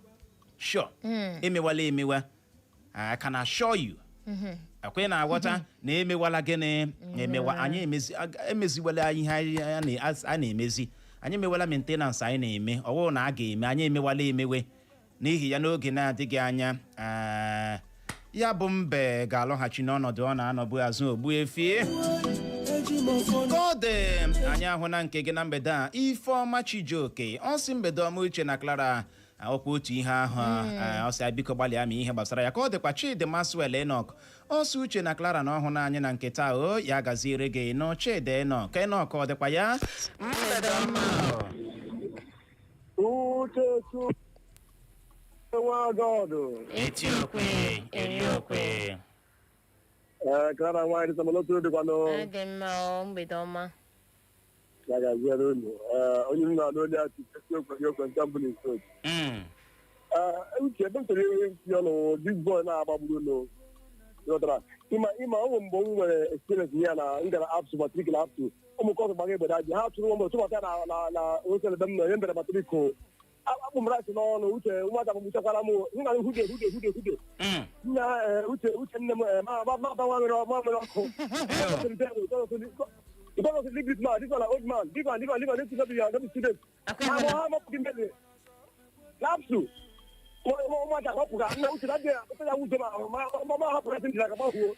[SPEAKER 1] sure, emewala emewa. I can assure you, ekwe na-aghọta na emewala. Gịnị emewa? Anyị emeziwala ihe anyị a na-emezi. Anyị emewala maintenance anyị na-eme, ọ bụrụ na a ga-eme, anyị emewala emewe. N'ihi ya, n'oge na-adịghị anya, ya bụ mbe ga-alọghachi n'ọnọdụ ọ na-anọbụ azụ ogbu efi.
[SPEAKER 4] Eji m ọfọ.
[SPEAKER 1] Ka ọ dị, anyị ahụ na nke gị na mgbede a. Ifeọma Chijioke, ọ sị, mgbede ọma, Uche na Clara. Ọkwa otu ihe ahụ. Ọ sị, biko gbalịa ma ihe gbasara ya ka ọ dịkwa. Chidi Maswel Enok, ọ sị, Uche na Clara, na ọhụụ anyị na nke taa o ya gaziere gị nụ. Chidi Enok, Enok, ọ dịkwa ya. Mgbede ọma.
[SPEAKER 5] Uchechu nwa God.
[SPEAKER 1] Eti okwe eri okwe.
[SPEAKER 5] Ee, Clara nwaanyị dị samalotu dịkwanụ.
[SPEAKER 2] Adị mma o, mgbede ọma.
[SPEAKER 5] Ya gaziere unu. Ee, onye m na-alụ onye achị okwe okwe nke mbụ na ise. Ee, Uche, ebe m chọrọ itinye ọnụ, this boy na-agbagburu nụ ghọtara ịma ọ nwere mgbe m nwere experience ya na m gara ABSU matric na ABSU, ụmụ kọsụ gbaga egbede aji ha tụrụ m tụbata na hostel ebe m nọ ihe mbere matric o akpụ m rice n'ọnụ. Uche, ụmụaka gbagbuchakwara m nna m hude hude hude hude. Nna Uche, Uche, nne m ma ba nwa nwere ọkụ. Because of leave this man, this one na old man, this one, this one, this one, this one, no be no be student.
[SPEAKER 2] Akwa ịhụ na-
[SPEAKER 5] Ha mapụ gị mmezi. Lapsu. Ụmụaka gbapụga nna Uche na dị ya wuzo ma hapụrụ esi ndị aka gbahuo.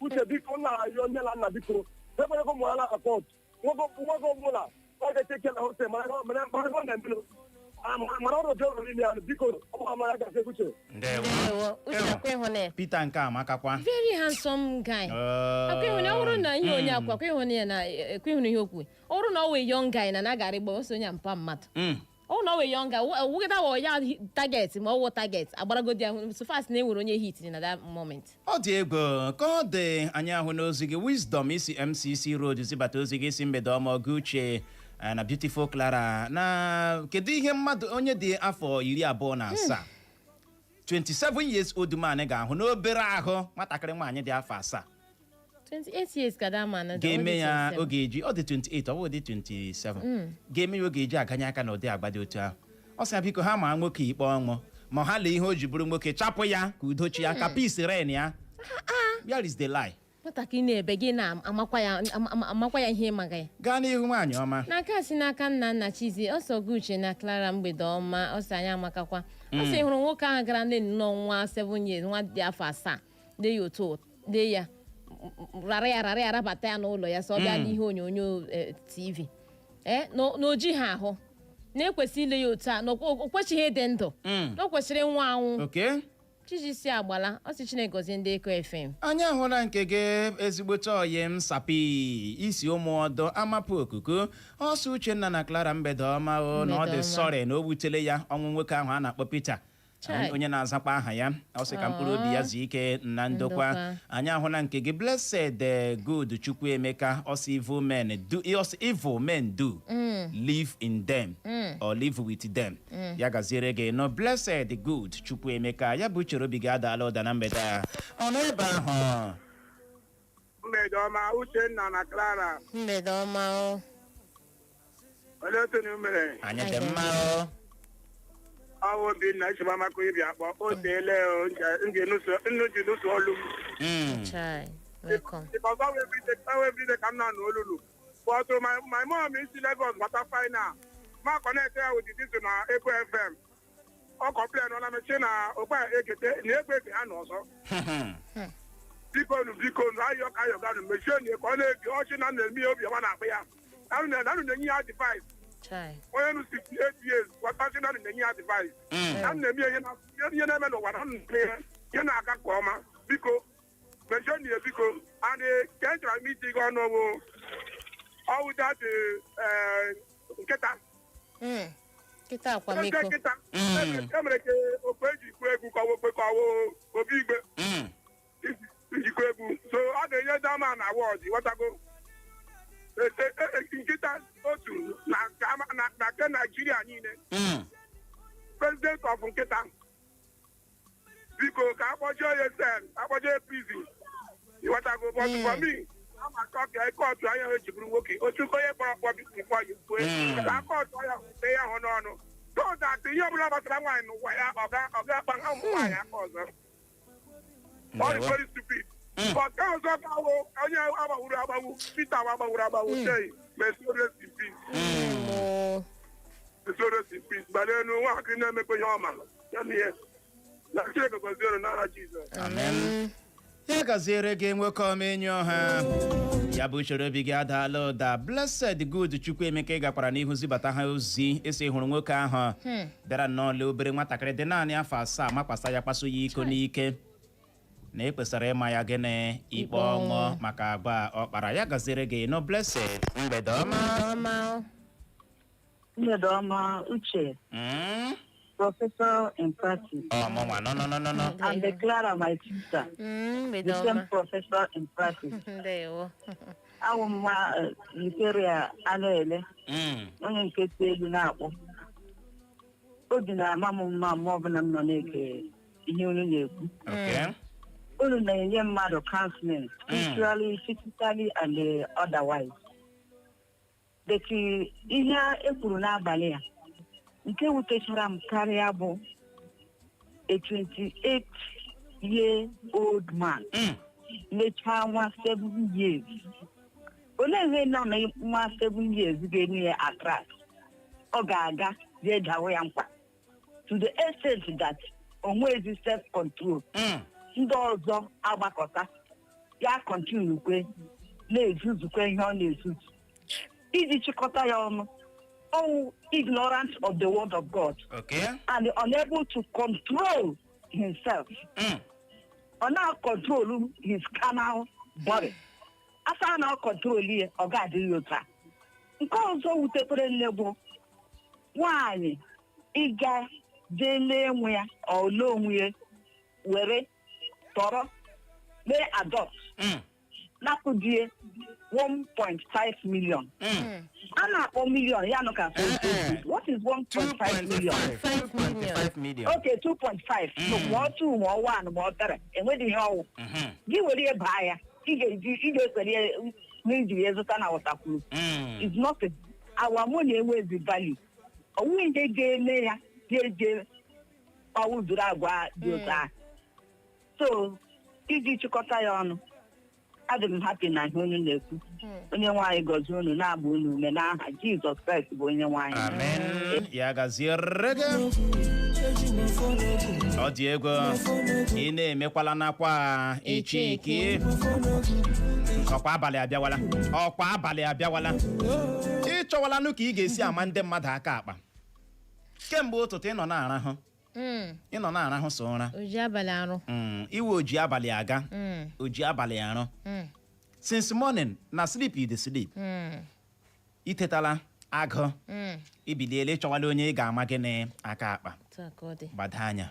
[SPEAKER 5] Uche, biko, nna ayọ nne na nna, biko ekwere ụmụ ha na support nwoke nwoke ọbụla ọ ga-eche eke na hostel mara mara mara ọ na-emenụ mara ọrụ dị ọrụ niile ya. Biko, ọ bụ amara gasị. Uche.
[SPEAKER 1] Ndewo.
[SPEAKER 2] Ndewo, Uche, akwa ịhụ na ya.
[SPEAKER 1] Peter nke amakakwa.
[SPEAKER 2] Very handsome guy. Akwa ịhụ na ọ bụrụ na ihe onye akwa akwa ịhụ na ya na ekwe ịhụ na ihe okwu ọ bụrụ na ọ wee young guy na na-agara igba ọsọ onye mpa mmadụ. Ọ bụrụ na ọ wee young guy wụgịta wọ ya target ma ọ wụ target agbaragodi ahụ so fast na enwere onye hit na that moment.
[SPEAKER 1] Ọ dị egwu ka ọ dị. Anyị ahụ n'ozi gị, Wisdom isi MCC Road zibata ozi gị, si mgbede ọma, ọgụ Uche na Beautiful Clara. Na kedu ihe mmadụ onye dị afọ 27, 27 years old man ga-ahụ n'obere ahụ nwatakịrị nwaanyị dị afọ 7?
[SPEAKER 2] 28 years ka that man dị, ọ
[SPEAKER 1] Ga-eme
[SPEAKER 2] dị
[SPEAKER 1] ya
[SPEAKER 2] 27.
[SPEAKER 1] oge eji ọ dị 28, ọ bụ dị 27 ga-eme ya oge eji aganye aka n'ụdị agba dị otu ahụ. Ọ sị ya, biko, ha maa nwoke ikpe ọnwụ ma ha lee ihe o ji bụrụ nwoke, chapụ ya ka udochi ya, ka peace reign ya. Where is the lie?
[SPEAKER 2] Nwatakịrị na-ebe gị na-amakwa ya amakwa ya ihe ịmaga ya.
[SPEAKER 1] Gaa n'ihu, nwaanyị ọma.
[SPEAKER 2] N'aka si n'aka nna nna Chizi ọsọ gị, Uche na Clara, mgbede ọma. Ọsọ anyị amakakwa. Ọ sị hụrụ nwoke ahụ gara nne nnọọ nwa 7 years, nwa dị afọ 7, dee ya otu dee ya rara ya rara ya rabata ya n'ụlọ ya, sọ ọ bịa n'ihe onyonyo TV ee na o ji ha ahụ na-ekwesị ile ya otu a na o kwesịghị ịdị ndụ, na o kwesịrị ịnwụ anwụ. Chiji si agbala, ọ sị Chineke gọzie ndị Eko FM.
[SPEAKER 1] Anyị ahụla nke gị, ezigbote oyi m sapi isi ụmụ ọdọ amapụ okuku. Ọsọ Uchenna na Clara, mgbede ọma o. Na ọ dị
[SPEAKER 2] Mgbede ọma.
[SPEAKER 1] Sorry na o wutele ya ọnwụ nwoke ahụ a na-akpọ Peter.
[SPEAKER 2] Chai.
[SPEAKER 1] Onye na-azakwa aha ya, ọ sị ka mkpụrụ obi ya zuo ike na ndokwa.
[SPEAKER 2] Ndokwa.
[SPEAKER 1] Anyị ahụla nke gị, Blessed Good Chukwuemeka. Ọsị evil men do, ọsị evil men do live in them or live with them. Ya gaziere gị nọ, Blessed Good Chukwuemeka. Ya bụ uchere obi gị adaala ụda na mgbede a. Ọ nọ ebe ahụ.
[SPEAKER 5] Mgbede ọma, Uchenna na Clara.
[SPEAKER 2] Mgbede ọma o.
[SPEAKER 5] Olee otu unu mere?
[SPEAKER 1] Anyị dị mma o.
[SPEAKER 5] Ọwụ Obinna Ichibamaka ibi akpọ o teele o nnu ji nụso olu m.
[SPEAKER 2] Chai, welcome.
[SPEAKER 5] Because ọwụ everyday, ọwụ everyday ka m na-anụ olulu, but my mom isi Lagos bata final ma connect ya with this na Eko FM. Ọ complain ọ na mechi na okpe ekete na egbe eke ha n'ọzọ. Biko nu, biko nu, ayọ ka ayọ ganụ mechie nie ka ọ na-ege ọchị na na-eme ihe obiọma na-akpụ ya nanụ na-enye ya advice.
[SPEAKER 2] Chai.
[SPEAKER 5] Onye nụ 68 years gwatachi nanụ na-enye ya advice na na-eme ihe ihe na-eme n'ụwa na na-eme ihe ihe na-aga nke ọma. Biko mechie nie, biko. And ka e chọrọ m iti gị ọnụ bụ ọwụ that nkịta.
[SPEAKER 2] Nkịta akwamiko.
[SPEAKER 5] Eze nkịta e mere ka okpe eji kwu egwu ka ọwụ okpe ka ọwụ obi igwe ijikwa egwu, so a ga-enye dama na award ghọtago. Nkịta otu na na nke Naijiria niile, president of nkịta, biko, ka akpọjie ya cell, akpọjie ya prison, ịghọtago. But for me, ama ka kọtụ anya ha eji bụrụ nwoke otu onye kpọrọ akpọ bifọ ya kwue ka kọtụ ya tee ya hụ n'ọnụ so that ihe ọbụla gbasara nwaanyị n'ụwa ya ọ ga-akpa ha ụmụ nwaanyị aka ọzọ. Ọ dị very stupid. But nke ọzọ ga-awụ onye agbawuru agbawu, Peter agbawuru agbawu, sei may soul rest in peace.
[SPEAKER 2] Oo.
[SPEAKER 5] May soul rest in peace. Gbara elu nwatakịrị na-emekwa ihe ọma ya na ihe na Chineke gọzie unu n'aha Jizọs.
[SPEAKER 1] Amen. Ya gaziere gị, nwoke ọma, enyi ọha. Ya bụ uchere obi gị adaala ụda. Blessed Good Chukwuemeka, ị gakwara n'ihu zibata ha ozi. Esi hụrụ nwoke ahụ bịara nnọọ lee obere nwatakịrị dị naanị afọ 7, makwasa ya, kpaso ya iko n'ike, na ị kwesịrị ịma ya gịnị? Ikpe ọnwụ maka agwa ọ kpara. Ya gaziri gị nọ, Blessed. Mgbede ọma.
[SPEAKER 2] Ọma o.
[SPEAKER 6] Mgbede ọma, Uche, Professor in practice,
[SPEAKER 1] Ọmụnwa nọ nọ nọ nọ nọ.
[SPEAKER 6] and the Clara, my sister,
[SPEAKER 2] Mgbede
[SPEAKER 6] the same
[SPEAKER 2] ọma.
[SPEAKER 6] professor in practice.
[SPEAKER 2] Ndewo.
[SPEAKER 6] Awụ m nwa Victoria Anaele, onye nke si elu na-akpọ. Obi na-ama m mma mgbe ọbụla m nọ na-ege ihe unu na-ekwu. Unu na-enye mmadụ counseling, spiritually, physically, and otherwise. But ihe e kwuru n'abalị a, nke wutechara m karịa bụ a 28 year old man mechaa nwa 7 years. Olee ihe nọ na nwa 7 years ga-enye ya attract? Ọ ga-aga jee dawo ya mkpa to the extent that o nwezi self control. Ndị ọzọ agbakọta ya, continue kwe na-ezuzukwe ihe ọ na-ezuzu. Iji chịkọta ya ọnụ, ọwụ ignorant of the word of God and unable to control himself. Ọ na-control his carnal body. Asa na ọ control ya, ọ ga-adịghị otu a. Nke ọzọ wutekwere nne bụ nwaanyị ịga jee lee nwe ya, ọ lee onwe ya, were tọrọ mee adopt, napụ die 1.5 million. A na-akpọ million ya nọ ka what is 1.5 million?
[SPEAKER 1] 2.5 million.
[SPEAKER 6] Okay, 2.5. No, ma ọ 2, ma ọ 1, ma ọ 3, enweghị ihe ọwụ. Gị were ihe baa ya, ị ga-eji, ị ga-esere ya n'iji ya zụta na waterproof. Is nothing. Our money enwezi value. Ọwụ ihe ga-eme ya ga-eje ọwụzuru agwa dị otu ahụ. So iji chịkọta ya ọnụ, adị m happy na ihe unu na-ekwu. Onye nwaanyị gọzie unu, na-agba unu ume n'aha Jizọs Kraịst bụ onye nwaanyị.
[SPEAKER 1] Amen. Ya gaziere gị. Ọ dị ego ị na-emekwala nakwa ichiki. Ọkwa abalị abịawala, ọkwa abalị abịawala. Ị chọwalanụ ka ị ga-esi ama ndị mmadụ aka akpa kemgbe ụtụtụ. Ị nọ na-arahụ, ị nọ na-arahụ so ụra.
[SPEAKER 2] Oji abalị arụ.
[SPEAKER 1] Iwe oji abalị aga, oji abalị arụ. Since morning na sleep you dey sleep. Itetala agụ, ibiliela, ịchọwala onye ị ga-ama gịnị aka akpa.
[SPEAKER 2] Otu a ka ọ dị.
[SPEAKER 1] Gbado anya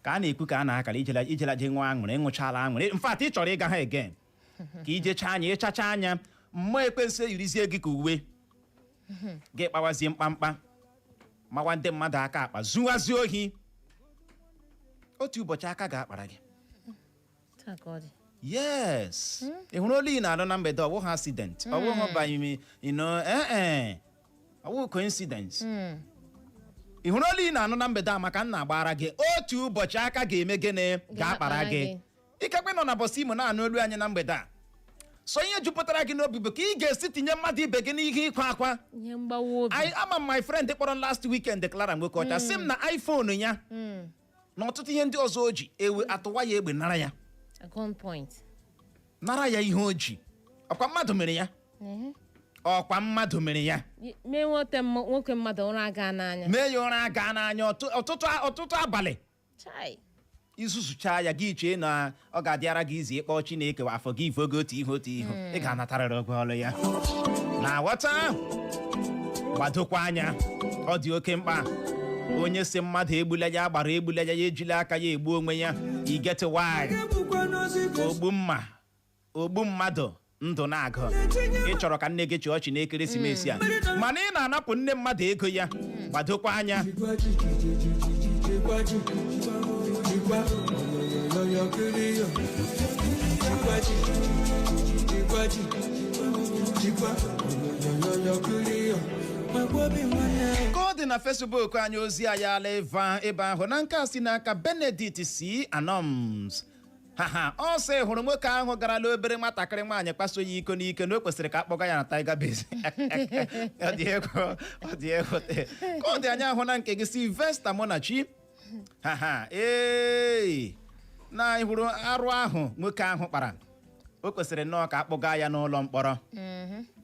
[SPEAKER 1] ka a na-ekwu, ka a na-akara ijela ijela je ṅụọ aṅụrị. Ịṅụchala aṅụrị, in fact ị chọrọ ịga ha again ka ijecha anya, ịchacha anya, mmụọ ekwensu eyirizie gị ka uwe gị, kpawazie mkpamkpa, mawa ndị mmadụ aka akpa, zuwazie ohi. Otu ụbọchị aka ga-akpara gị.
[SPEAKER 2] Otu a ka ọ dị.
[SPEAKER 1] Yes, ị hụrụ olu ị na-alụ na mgbede, ọwụghị accident, ọwụghị by ee, ọwụghị coincidence. Ị hụrụ olu ị na-anụ na mgbede a maka m na-agbara gị, otu ụbọchị aka ga-eme gịnị? Ga-akpara gị. Ikekwe nọ na bọs Imo na-anụ olu anyị na mgbede a, so ihe jupụtara gị n'obi bụ ka ị ga-esi tinye mmadụ ibe gị n'ihe ịkwa akwa,
[SPEAKER 2] ihe mgbawa obi.
[SPEAKER 1] Ama m my friend kpọrọ last weekend, Clara nwoke ọcha, sị m na iPhone ya na ọtụtụ ihe ndị ọzọ o ji ewe atụwa ya egbe, nara ya.
[SPEAKER 2] A gun point.
[SPEAKER 1] Nara ya ihe o ji. Ọkwa mmadụ mere ya. Ọkwa mmadụ mere ya.
[SPEAKER 2] Mee nwoke mmadụ ụra aga n'anya.
[SPEAKER 1] Mee ya ụra gaa n'anya ọtụtụ ọtụtụ abalị.
[SPEAKER 2] Chai.
[SPEAKER 1] Izuzucha ya, gị chee na ọ ga-adịara gị izi ịkpọ Chineke afọ gị ife oge otu ihe otu ihu, ị ga-anatarịrị ụgwọ ọlụ ya na ghọta. Gbadokwa anya, ọ dị oke mkpa. Onye si mmadụ egbula ya, agbara egbula ya, ya ejila aka ya egbu onwe ya. You get why? Ogbu mma, ogbu mmadụ, ndụ na-agụ. Ị chọrọ ka nne gị chịa ọchị n'ekeresimesi a, mana ị na-anapụ nne mmadụ ego ya. Gbadokwa anya.
[SPEAKER 4] Jikwa jikwa yoyoyo kiri yo jikwa jikwa jikwa yoyoyo kiri yo magbobi nwanne.
[SPEAKER 1] Ka ọ dị na Facebook anyị, ozi anyị ala eva ebe ahụ na nke a si n'aka Benedict C Anoms. Ha ọ sị hụrụ nwoke ahụ garala obere nwatakịrị nwaanyị kpaso ya iko n'ike, na o kwesịrị ka akpọga ya na Tiger Base. Ọ dị egwu, ọ dị egwu. Ka ọ dị anya ahụ na nke gị, Sylvester Munachi. Ha ee, na ị hụrụ arụ ahụ nwoke ahụ kpara. O kwesịrị nnọọ ka akpụga ya n'ụlọ mkpọrọ.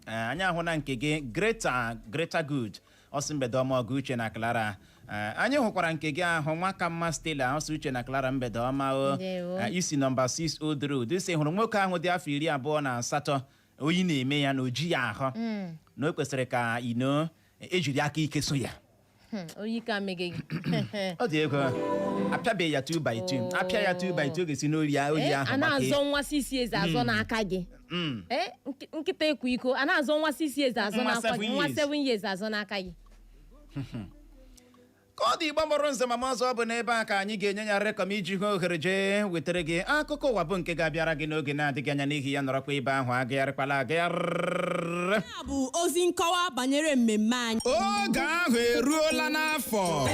[SPEAKER 1] Ee, anyị ahụ na nke gị, Greater Greater Good, ọsị mgbede ọma, ọgụ Uche na Clara. Ee, anyị hụkwara nke gị ahụ, nwa ka mma Stella, ọsị Uche na Clara, mgbede ọma o.
[SPEAKER 2] Ndewo.
[SPEAKER 1] Ee, isi nọmba 6 Old Road, isi hụrụ nwoke ahụ dị afọ 28 oyi na-eme ya na oji ya ahụ, na o kwesịrị ka ino ejiri aka ike so ya.
[SPEAKER 2] Oyi ka meghe gị.
[SPEAKER 1] Ọ dị ego apịabeghị ya 2 by 2, apịa ya 2 by 2 ga-esi n'ori ya oyi
[SPEAKER 2] Eh,
[SPEAKER 1] ahụ
[SPEAKER 2] a
[SPEAKER 1] gbakee.
[SPEAKER 2] na-azọ nwa six years azọ n'aka gị. Eh, nkịta ekwu iko, a na-azọ nwa 6 years azọ
[SPEAKER 1] Nwa
[SPEAKER 2] n'aka
[SPEAKER 1] 7
[SPEAKER 2] gị, nwa
[SPEAKER 1] years.
[SPEAKER 2] 7 years azọ n'aka gị.
[SPEAKER 1] Ka ọ dị, Igbo mụrụ nze ma ọzọ, bụ n'ebe a ka anyị ga-enye ya rekọm iji hụ ohere jee wetara gị akụkọ ụwa, bụ nke ga-abịara gị n'oge na-adịghị anya. N'ihi ya, nọrọkwa ebe ahụ, agagharịkwala agagharị.
[SPEAKER 7] Ya bụ ozi nkọwa banyere mmemme anyị.
[SPEAKER 1] Oge ahụ eruola n'afọ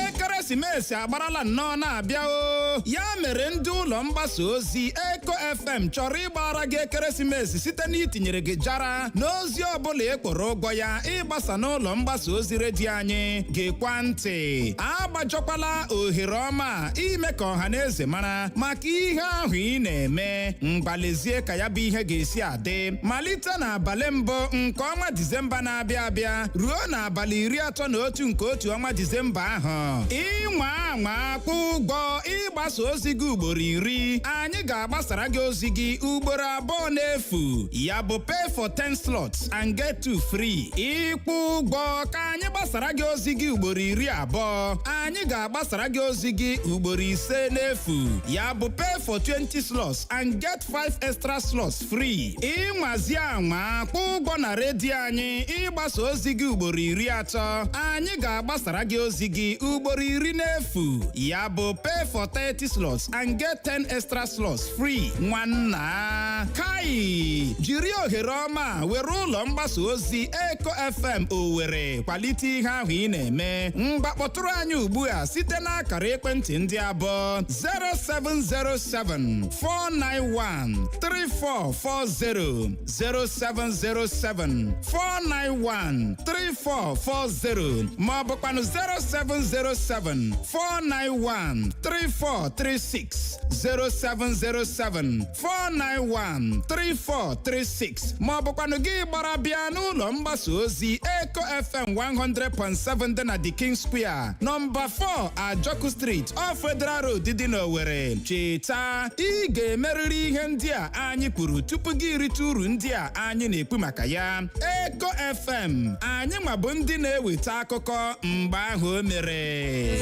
[SPEAKER 1] ekeresimesi agbarala nnọọ na-abịa o. Ya mere ndị ụlọ mgbasa ozi Eko FM chọrọ ịgbara gị ekeresimesi site n'itinyere gị jara n'ozi ọbụla ị kwụrụ ụgwọ ya ịgbasa n'ụlọ mgbasa ozi redio anyị. Gekwa ntị, agbajọkwala ohere ọma ime ka ọha na eze mara maka ihe ahụ ị na-eme. Mgbalezie ka ya bụ ihe ga-esi adị malite n'abalị 1 nke ọnwa Disemba na-abịa abịa ruo n'abalị 31 nke otu ọnwa Disemba ahụ. Ịnwa anwa kwụ ụgwọ ịgbasa ozi gị ugboro 10, anyị ga-agbasara gị ozi gị ugboro 2 n'efu. Ya bụ pay for 10 slots and get 2 free. Ịkwụ ụgwọ ka anyị gbasara gị ozi gị ugboro 20, anyị ga-agbasara gị ozi gị ugboro 5 n'efu. Ya bụ pay for 20 slots and get 5 extra slots free. Ịnwazi anwa kwụ ụgwọ na redio anyị ịgbasa ozi gị ugboro 30, anyị ga-agbasara gị ozi gị ugboro 10 n'efu. Ya bụ pay for 30 slots and get 10 extra slots free. Nwanna kai, jiri ohere ọma were ụlọ mgbasa ozi Eko FM Owerri kwalite ihe ahụ ị na-eme. Mgba kpọtụrụ anyị ugbu a site n'akara ekwentị ndị abụọ: 0707 491 3440, 0707 491 3440, ma ọ bụkwanụ 0707 491 3436, 0707 491 3436, ma ọ bụkwanụ gị gbara bịa n'ụlọ mgbasa ozi Eko FM 100.7 dị na The King Square, nọmba 4 Ajoku Street, off Federal Road dị n'Owerri. Cheta, ị ga-emerịrị ihe ndị a anyị kwuru tupu gị rite uru ndị a anyị na-ekwu maka ya. Eko FM, anyị nwa bụ ndị na-eweta akụkọ mgbe ahụ o mere.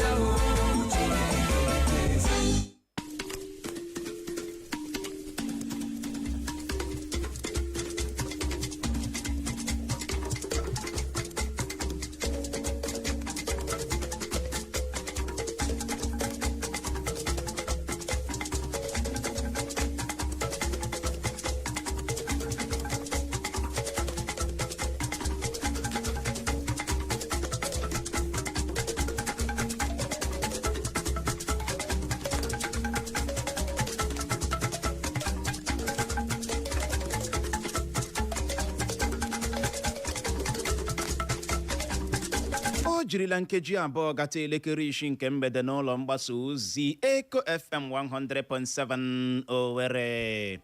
[SPEAKER 1] O jirila nkeji 2 gata elekere 6 nke mgbede n'ụlọ mgbasa ozi Eko FM 100.7 Owerri.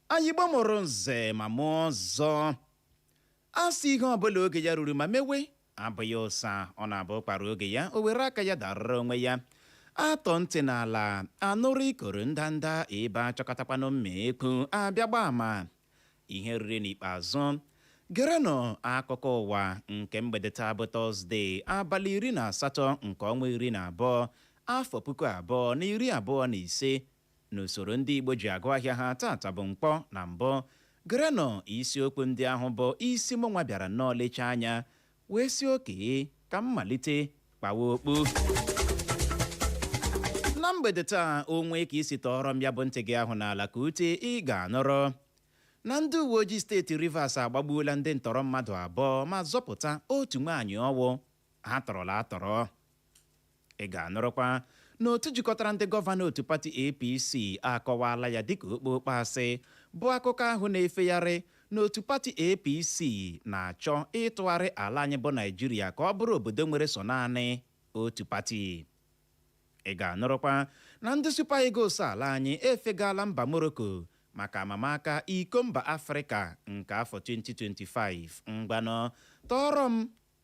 [SPEAKER 1] Anyị gbamụrụ nze ma mụọ ọzọ, a sị ihe ọbụla oge ya ruru ma mewe abụghị ụsa. Ọ na-abụ kpara oge ya, o were aka ya darara onwe ya. Atọ ntị n'ala anụrụ ikoro ndanda ebe achọkọtakwanụ mma ekwu abịa gba ama ihe riri. N'ikpeazụ, gerenụ akụkọ ụwa nke mgbede taa bụ Tọzdee, abalị 18 nke ọnwa 12, afọ 2025, n'usoro ndị Igbo ji agụ ahịa ha. Tata bụ mkpọ na mbụ, gerenụ isiokwu ndị ahụ bụ isi mụnwa bịara nnọọ lechaa anya wee si oke ka m malite kpawa okpu na mgbede taa. Onwe ka isi tọọrọ m ya bụ ntị gị ahụ n'ala ka ute, ị ga-anọrọ na ndị uwe ojii steeti Rivers agbagbuola ndị ntọrọ mmadụ 2 ma zọpụta otu nwaanyị ọwụ ha tọrọla atọrọ. Ị ga-anọrọkwa na otu jikọtara ndị gọvanọ otu pati APC akọwala ya dịka okpokpo asị bụ akụkọ ahụ na-efegharị na otu pati APC na-achọ ịtụgharị ala anyị bụ Naijiria ka ọ bụrụ obodo nwere sọ naanị otu pati. Ị ga-anụrụkwa na ndị Super Eagles ala anyị efegala mba Morocco maka amamaka iko mba Afrịka nke afọ 2025. Ngwanụ, tọọrọ m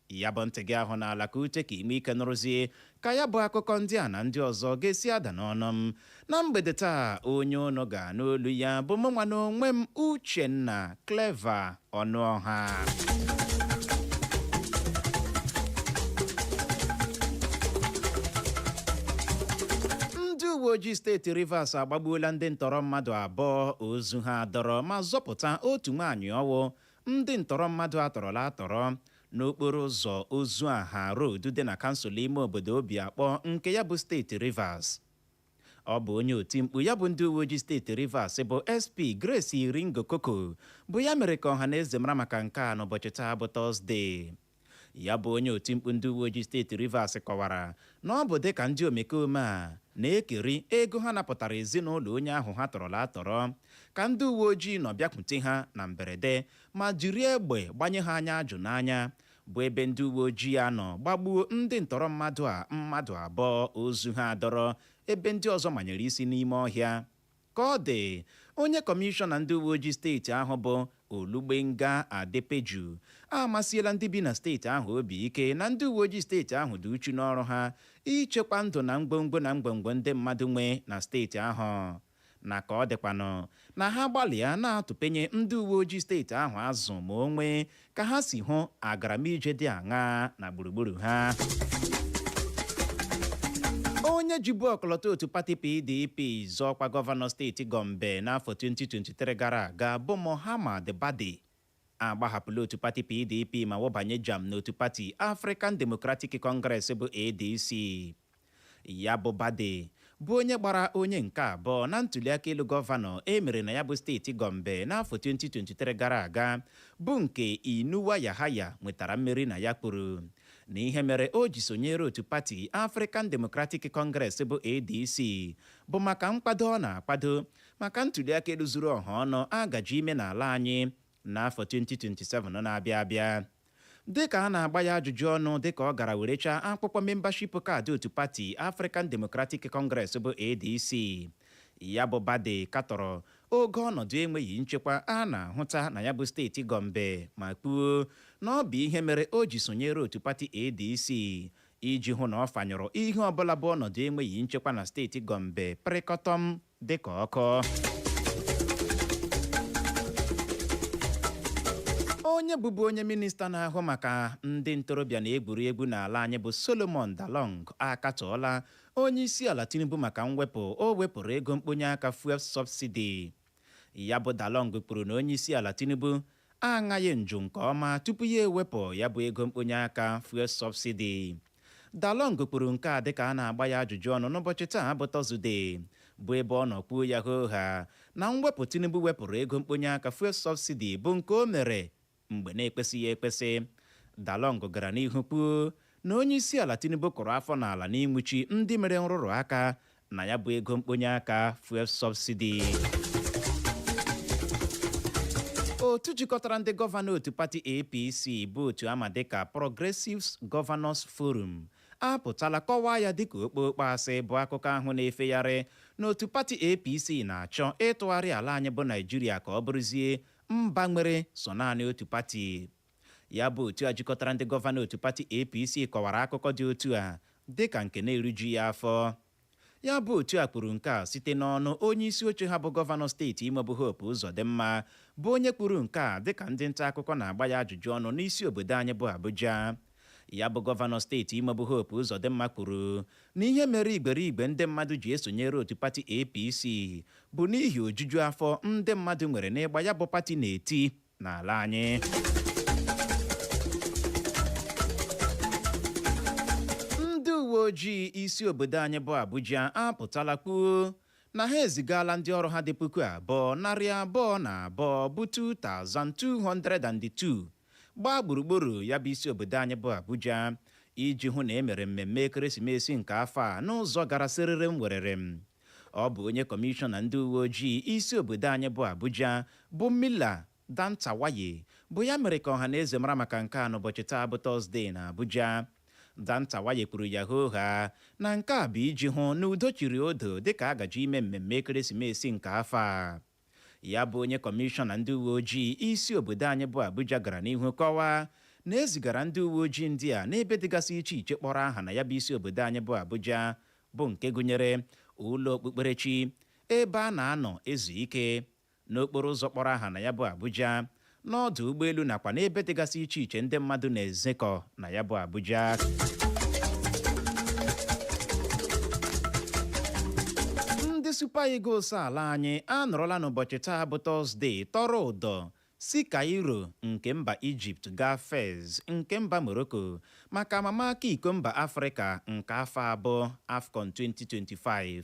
[SPEAKER 1] ya bụ ntị gị ahụ n'ala ka ute, ka ime ike nụrụzie ka ya bụ akụkọ ndị a na ndị ọzọ ga-esi ada n'ọnụ m na mgbede taa. Onye unu ga-anụ olu ya bụ mụ nwa n'onwe m, Uchenna Clever Ọnụọha. Ndị uwe ojii steeti Rivers agbagbuola ndị ntọrọ mmadụ 2 ozu ha dọrọ ma zọpụta otu nwaanyị ọwụ ndị ntọrọ mmadụ atọrọla atọrọ n'okporo ụzọ Ozuaha Road dị na kansụl ime obodo Obiakpọ nke ya bụ steeti Rivers. Ọ bụ onye otimkpu ya bụ ndị uwe ojii steeti Rivers bụ SP Grace Iringo Koko bụ ya mere ka ọha na eze mara maka nke a n'ụbọchị taa bụ Tọzdee. Ya bụ onye otimkpu ndị uwe ojii steeti Rivers kọwara na ọ bụ dịka ndị omekome a na-ekeri ego ha napụtara ezinụlọ onye ahụ ha tọrọla atọrọ ka ndị uwe ojii nọ bịakwute ha na mberede ma jiri egbe gbanye ha anya ajụ n'anya, bụ ebe ndị uwe ojii a nọ gbagbuo ndị ntọrọ mmadụ a mmadụ 2 ozu ha dọrọ, ebe ndị ọzọ manyere isi n'ime ọhịa. Ka ọ dị, onye kọmishọna ndị uwe ojii steeti ahụ bụ Olugbenga Adepeju amasiela ndị bi na steeti ahụ obi ike na ndị uwe ojii steeti ahụ dị uchu n'ọrụ ha ichekwa ndụ na ngwongwo na ngwongwo ndị mmadụ nwee na steeti ahụ, na ka ọ dịkwanụ na ha gbalịa na-atụpenye ndị uwe ojii steeti ahụ azụ ma o nwee ka ha si hụ agaramije dị aṅaa na gburugburu ha. Onye jibu ọkọlọtọ otu pati PDP zọọkwa gọvanọ steeti Gombe n'afọ 2023 gara aga bụ Muhammad Bade agbahapụla otu pati PDP ma wụbanye jam n'otu pati African Democratic Congress bụ ADC. Ya bụ Bade bụ onye gbara onye nke abụọ na ntuliaka elu gọvanọ e mere na ya bụ steeti Gombe n'afọ 2023 gara aga, bụ nke Inuwa Yahaya nwetara mmeri na ya, kwuru na ihe mere o ji sonyere otu pati African Democratic Congress bụ ADC bụ maka nkwado ọ na-akwado maka ntuliaka elu zuru ọha ọnụ agaji ime n'ala anyị n'afọ 2027 na-abịa abịa. Dịka a na-agba ya ajụjụ ọnụ dịka ọ gara werechaa akwụkwọ membership card otu pati African Democratic Congress bụ ADC, ya bụ Bade katọrọ oge ọnọdụ enweghị nchekwa a na-ahụta na ya bụ steeti Gombe ma kwuo na ọ bụ ihe mere o ji sonyere otu pati ADC iji hụ na ọ fanyụrụ ihe ọbụla bụ ọnọdụ enweghị nchekwa na steeti Gombe pịrịkọtọm dịka ọkụ. Onye bụbu onye minista na-ahụ maka ndị ntorobịa na egwuregwu n'ala anyị bụ Solomon Dalong akatọọla onye isi ala Tinubu maka mwepụ o wepụrụ ego mkponye aka fuel subsidy. Ya bụ Dalong kwuru na onye isi ala Tinubu aṅaghị njụ nke ọma tupu ya ewepụ ya bụ ego mkponye aka fuel subsidy. Dalong kwuru nke a dịka a na-agba ya ajụjụ ọnụ n'ụbọchị taa bụ Tọzdee, bụ ebe ọ nọ kwuo ya hoo ha na mwepụ Tinubu wepụrụ ego mkponye aka fuel subsidy bụ nke o mere mgbe na-ekwesịghị ekwesị. Dalong gara n'ihu kwuo na onye isi ala Tinubu kụrụ afọ n'ala n'ịnwụchi ndị mere nrụrụ aka na ya bụ ego mkponye aka fuel subsidy. Otu jikọtara ndị gọvanọ otu pati APC bụ otu ama dịka Progressives Governors Forum apụtala kọwaa ya dịka okpokpo asị bụ akụkọ ahụ na-efegharị n'otu pati APC na-achọ ịtụgharị ala anyị bụ Naijiria ka ọ bụrụzie mba nwere so naanị otu pati. Ya bụ otu a jikọtara ndị gọvanọ otu pati APC kọwara akụkọ dị otu a dịka nke na-eruju ya afọ. Ya bụ otu a kwuru nke a site n'ọnụ onye isi oche ha bụ gọvanọ steeti Imo bụ Hope Uzodimma, bụ onye kwuru nke a dịka ndị nta akụkọ na-agba ya ajụjụ ọnụ n'isi obodo anyị bụ Abuja. Ya bụ gọvanọ steeti Imo bụ Hope Uzodimma kwuru na ihe mere igberigbe ndị mmadụ ji esonyere otu pati APC bụ n'ihi ojuju afọ ndị mmadụ nwere n'ịgba ya bụ pati na-eti n'ala anyị. Ndị uwe ojii isi obodo anyị bụ Abuja apụtala kwuo na ha ezigala ndị ọrụ ha dị 2202 bụ 2202 gbaa gburugburu ya bụ isi obodo anyị bụ Abuja iji hụ na e mere mmemme ekeresimesi nke afọ a n'ụzọ gara sịrịrị m werere m. Ọ bụ onye kọmishọna ndị uwe ojii isi obodo anyị bụ Abuja bụ Mila Dantawaye bụ ya mere ka ọha na eze mara maka nke a n'ụbọchị taa bụ Tọzdee na Abuja. Dantawaye kwuru ya hooha na nke a bụ iji hụ na udo chiri odo dịka a gaji ime mmemme ekeresimesi nke afọ a. Ya bụ onye kọmishọna ndị uwe ojii isi obodo anyị bụ Abuja gara n'ihu kọwaa na ezigara ndị uwe ojii ndị a n'ebe dịgasị iche iche kpọrọ aha na ya bụ isi obodo anyị bụ Abuja, bụ nke gụnyere ụlọ okpukperechi, ebe a na-anọ ezu ike, n'okporo ụzọ kpọrọ aha na ya bụ Abuja, n'ọdụ ụgbọelu, nakwa n'ebe dịgasị iche iche ndị mmadụ na-ezekọ na ya bụ Abuja. Ndị Super Eagles ala anyị anọrọla n'ụbọchị taa bụ Tọzdee tọrọ ụdọ si Cairo nke mba Ijipt gaa Fez nke mba Morocco maka amamaka iko mba Afrịka nke afọ abụọ, AFCON 2025.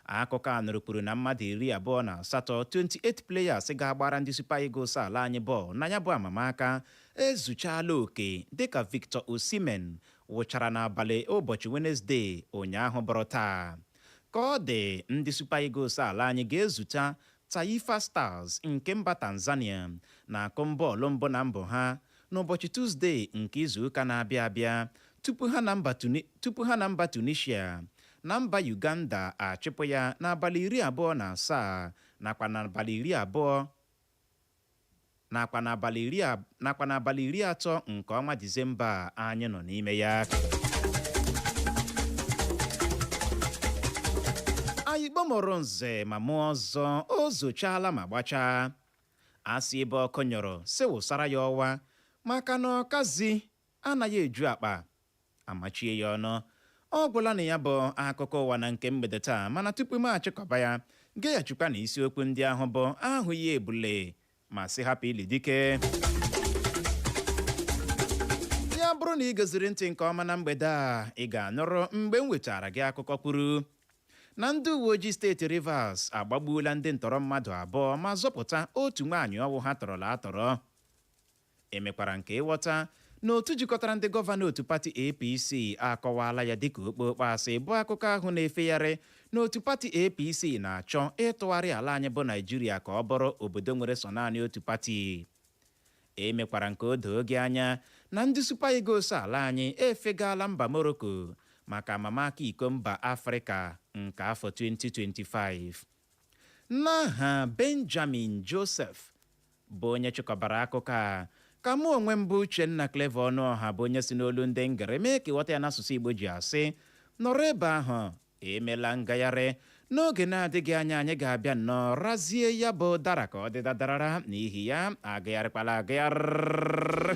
[SPEAKER 1] Akụkọ a nụrụ kwuru na mmadụ 28, 28 players, ga-agbara ndị Super Eagles ala anyị bọọlụ na ya bụ amamaka ezuchala oke, dịka Victor Osimhen wụchara n'abalị ụbọchị Wenezdee, ụnyaahụ bụrụ taa. Ka ọ dị, ndị Super Eagles ala anyị ga-ezute Taifa Stars nke mba Tanzania na akụmbọọlụ mbụ na mbụ ha n'ụbọchị Tuzdee nke izuụka na-abịa abịa, tupu ha na mba Tunisia na mba Uganda achịpụ ya n'abalị 27 nakwa n'abalị 20 nakwa n'abalị 30 nke ọnwa Disemba anyị nọ n'ime ya. Anyị kpọmụrụ nze ma mụọ ọzọ, o zochaala ma gbachaa. Asị ebe ọkụ nyụrụ si wụsara ya ọwa, maka na ọkazi anaghị eju akpa amachie ya ọnụ. Ọ gwụla na ya bụ akụkọ ụwa na nke mgbede taa, mana tupu m achịkọba ya, geghachikwa na isiokwu ndị ahụ bụ ahụghị ebule ma sị hapụ ili dike. Ya bụrụ na ị goziri ntị nke ọma na mgbede a, ị ga-anụrụ mgbe m wetara gị akụkọ kwuru na ndị uwe ojii steeti Rivers agbagbuola ndị ntọrọ mmadụ abụọ ma zọpụta otu nwaanyị ọwụ ha tọrọla atọrọ. Emekwara nke ịghọta na otu jikọtara ndị gọvanọ otu pati APC akọwala ya dịka okpokpo asị bụ akụkọ ahụ na-efegharị na otu pati APC na-achọ ịtụgharị ala anyị bụ Naijiria ka ọ bụrụ obodo nwere sọ naanị otu pati. Emekwara nke o doo gị anya na ndị Super Eagles ala anyị efegala mba Morocco maka amamaka iko mba Afrịka nke afọ 2025. N'aha Benjamin Joseph bụ onye chịkọbara akụkọ a, ka mụ onwe m bụ Uchenna Clever Ọnụọha, bụ onye si n'olu ndị ngere mee ka ịghọta ya n'asụsụ Igbo, ji asị nọrọ ebe ahụ, emela ngagharị. N'oge na-adịghị anya, anyị ga-abịa nnọọ razie ya bụ dara ka ọ dị dadarara. N'ihi ya, agagharịkwala agagharị.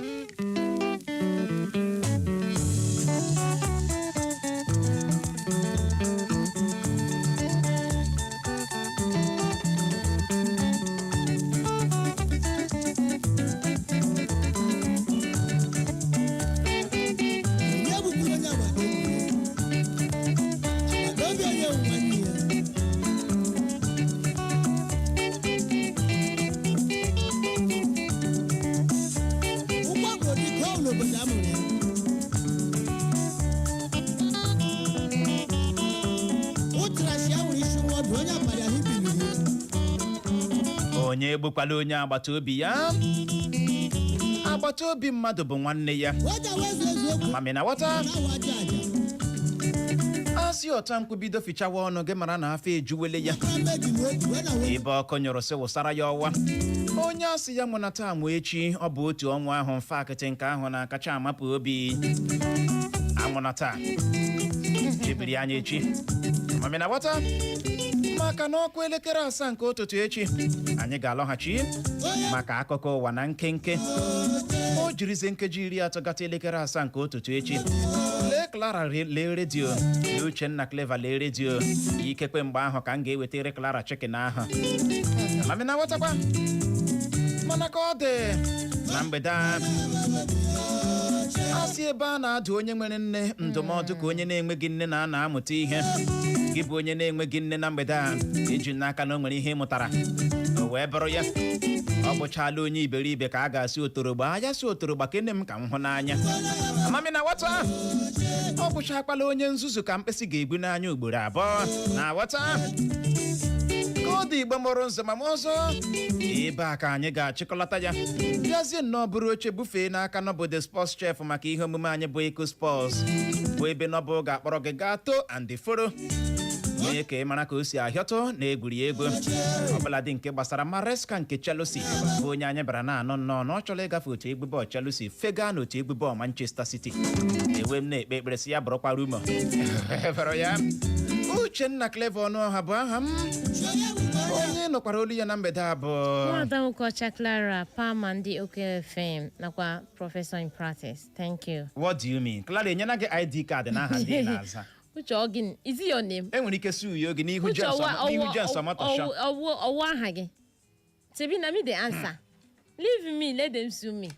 [SPEAKER 8] Onye bụkwuru onye agbata obi ya? Agbata obi onye bụ nwanne ya. Ụgbọ bụ dike ọ n'obodo a mụrụ ya. Ụtara si ahụrụ isi nwa ọdụ onye abalị ahụ biliri ya.
[SPEAKER 1] Onye egbukwala onye agbata obi ya. Agbata obi mmadụ bụ nwanne ya.
[SPEAKER 8] Waja wezu eziokwu.
[SPEAKER 1] Mami na ghọta.
[SPEAKER 8] Na-awụ aja aja.
[SPEAKER 1] Asị ọta nkwụ bido fichawa ọnụ gị, mara na afọ ejuwele ya.
[SPEAKER 8] Akara mmeji n'otu wee na wee.
[SPEAKER 1] Ebe ọkụ nyụrụ sị wụsara ya ọwa. Onye asị ya nwụnata anwụ echi, ọ bụ otu ọnwụ ahụ mfe akịtị nke ahụ na-akacha amapụ obi. Anwụnata chebiri anya echi. Mami na ghọta, maka na ọkụ elekere 7 nke ụtụtụ echi, anyị ga-alọghachi maka akụkọ ụwa na nkenke. O jirizie nkeji 30 gata elekere 7 nke ụtụtụ echi, lee Clara, lee redio, lee Uchenna Clever, lee redio. Ikekwe mgbe ahụ ka m ga-ewetara Clara chicken ahụ. Mami na ghọtakwa. Mana ka ọ dị na mgbede a, a sị ebe a na-adụ onye nwere nne ndụmọdụ ka onye na-enweghị nne na ana amụta ihe. Gị bụ onye na-enweghị nne na mgbede a, iji n'aka na o nwere ihe ị mụtara, o wee bụrụ ya ọ bụchala onye iberibe ka a ga-asị otorogba ya si otorogba kene m ka m hụ n'anya. Amami na nwata, ọ bụchakwala onye nzuzu ka mkpịsị ga-egbu n'anya ugboro abụọ. Na ghọta ka ọ. Ọ dị Igbo mụrụ nzọ ma m ọzọ, ebe a ka anyị ga-achịkọlata ya. Bịazie nnọọ buru oche bufee n'aka Nọbụ the sports chef maka ihe omume anyị bụ Eko Sports, bụ ebe Nọbụ ga-akpọrọ gị gaa to and foro, mee ka ị mara ka o si ahịọtụ na egwuregwu ọbụladị nke gbasara Maresca nke Chelsea, bụ onye anyị bara na-anọ nnọọ na ọ chọrọ ịgafe otu egwu bọọlụ Chelsea fega n'otu egwu bọọlụ Manchester City. Ewe m na-ekpe ekpere si ya bụrụkwa rumour bụrụ ya. Uchenna Clever Ọnụọha bụ aha m. Onye nọkwara olu ya na mgbede a bụ
[SPEAKER 2] Nwada Nwokocha Clara Palmer, ndị Oke FM nakwa professor in practice. Thank you.
[SPEAKER 1] What do you mean? Clara enyela gị ID card n'aha ndị ị na-aza?
[SPEAKER 2] Uche, ọ gịnị? Is it your name?
[SPEAKER 1] Enwere ike si uyo gị n'ihu
[SPEAKER 2] Uche,
[SPEAKER 1] James
[SPEAKER 2] ọwa
[SPEAKER 1] n'ihu James Omotosho.
[SPEAKER 2] Ọwụ aha gị. Shebi na me dey answer. Leave me, let them sue me.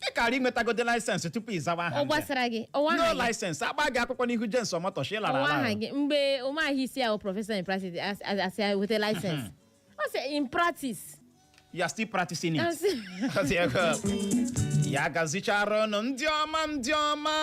[SPEAKER 1] Ị kara inwetagode license tupu ịzawa aha
[SPEAKER 2] Ọ
[SPEAKER 1] ndị a.
[SPEAKER 2] gbasara gị? Ọwụ
[SPEAKER 1] No
[SPEAKER 2] aha gị?
[SPEAKER 1] license, agba gị akwụkwọ n'ihu James Omotosho, ị lara
[SPEAKER 2] Ọwụ
[SPEAKER 1] ala
[SPEAKER 2] aha
[SPEAKER 1] ahụ.
[SPEAKER 2] gị? Mgbe ụmụahịa isi ahụ professor in practice as I weta license. Ọ sị in practice.
[SPEAKER 1] You are still practicing it.
[SPEAKER 2] Asị-
[SPEAKER 1] Ya gazichara ọnụ, ndị ọma, ndị ọma.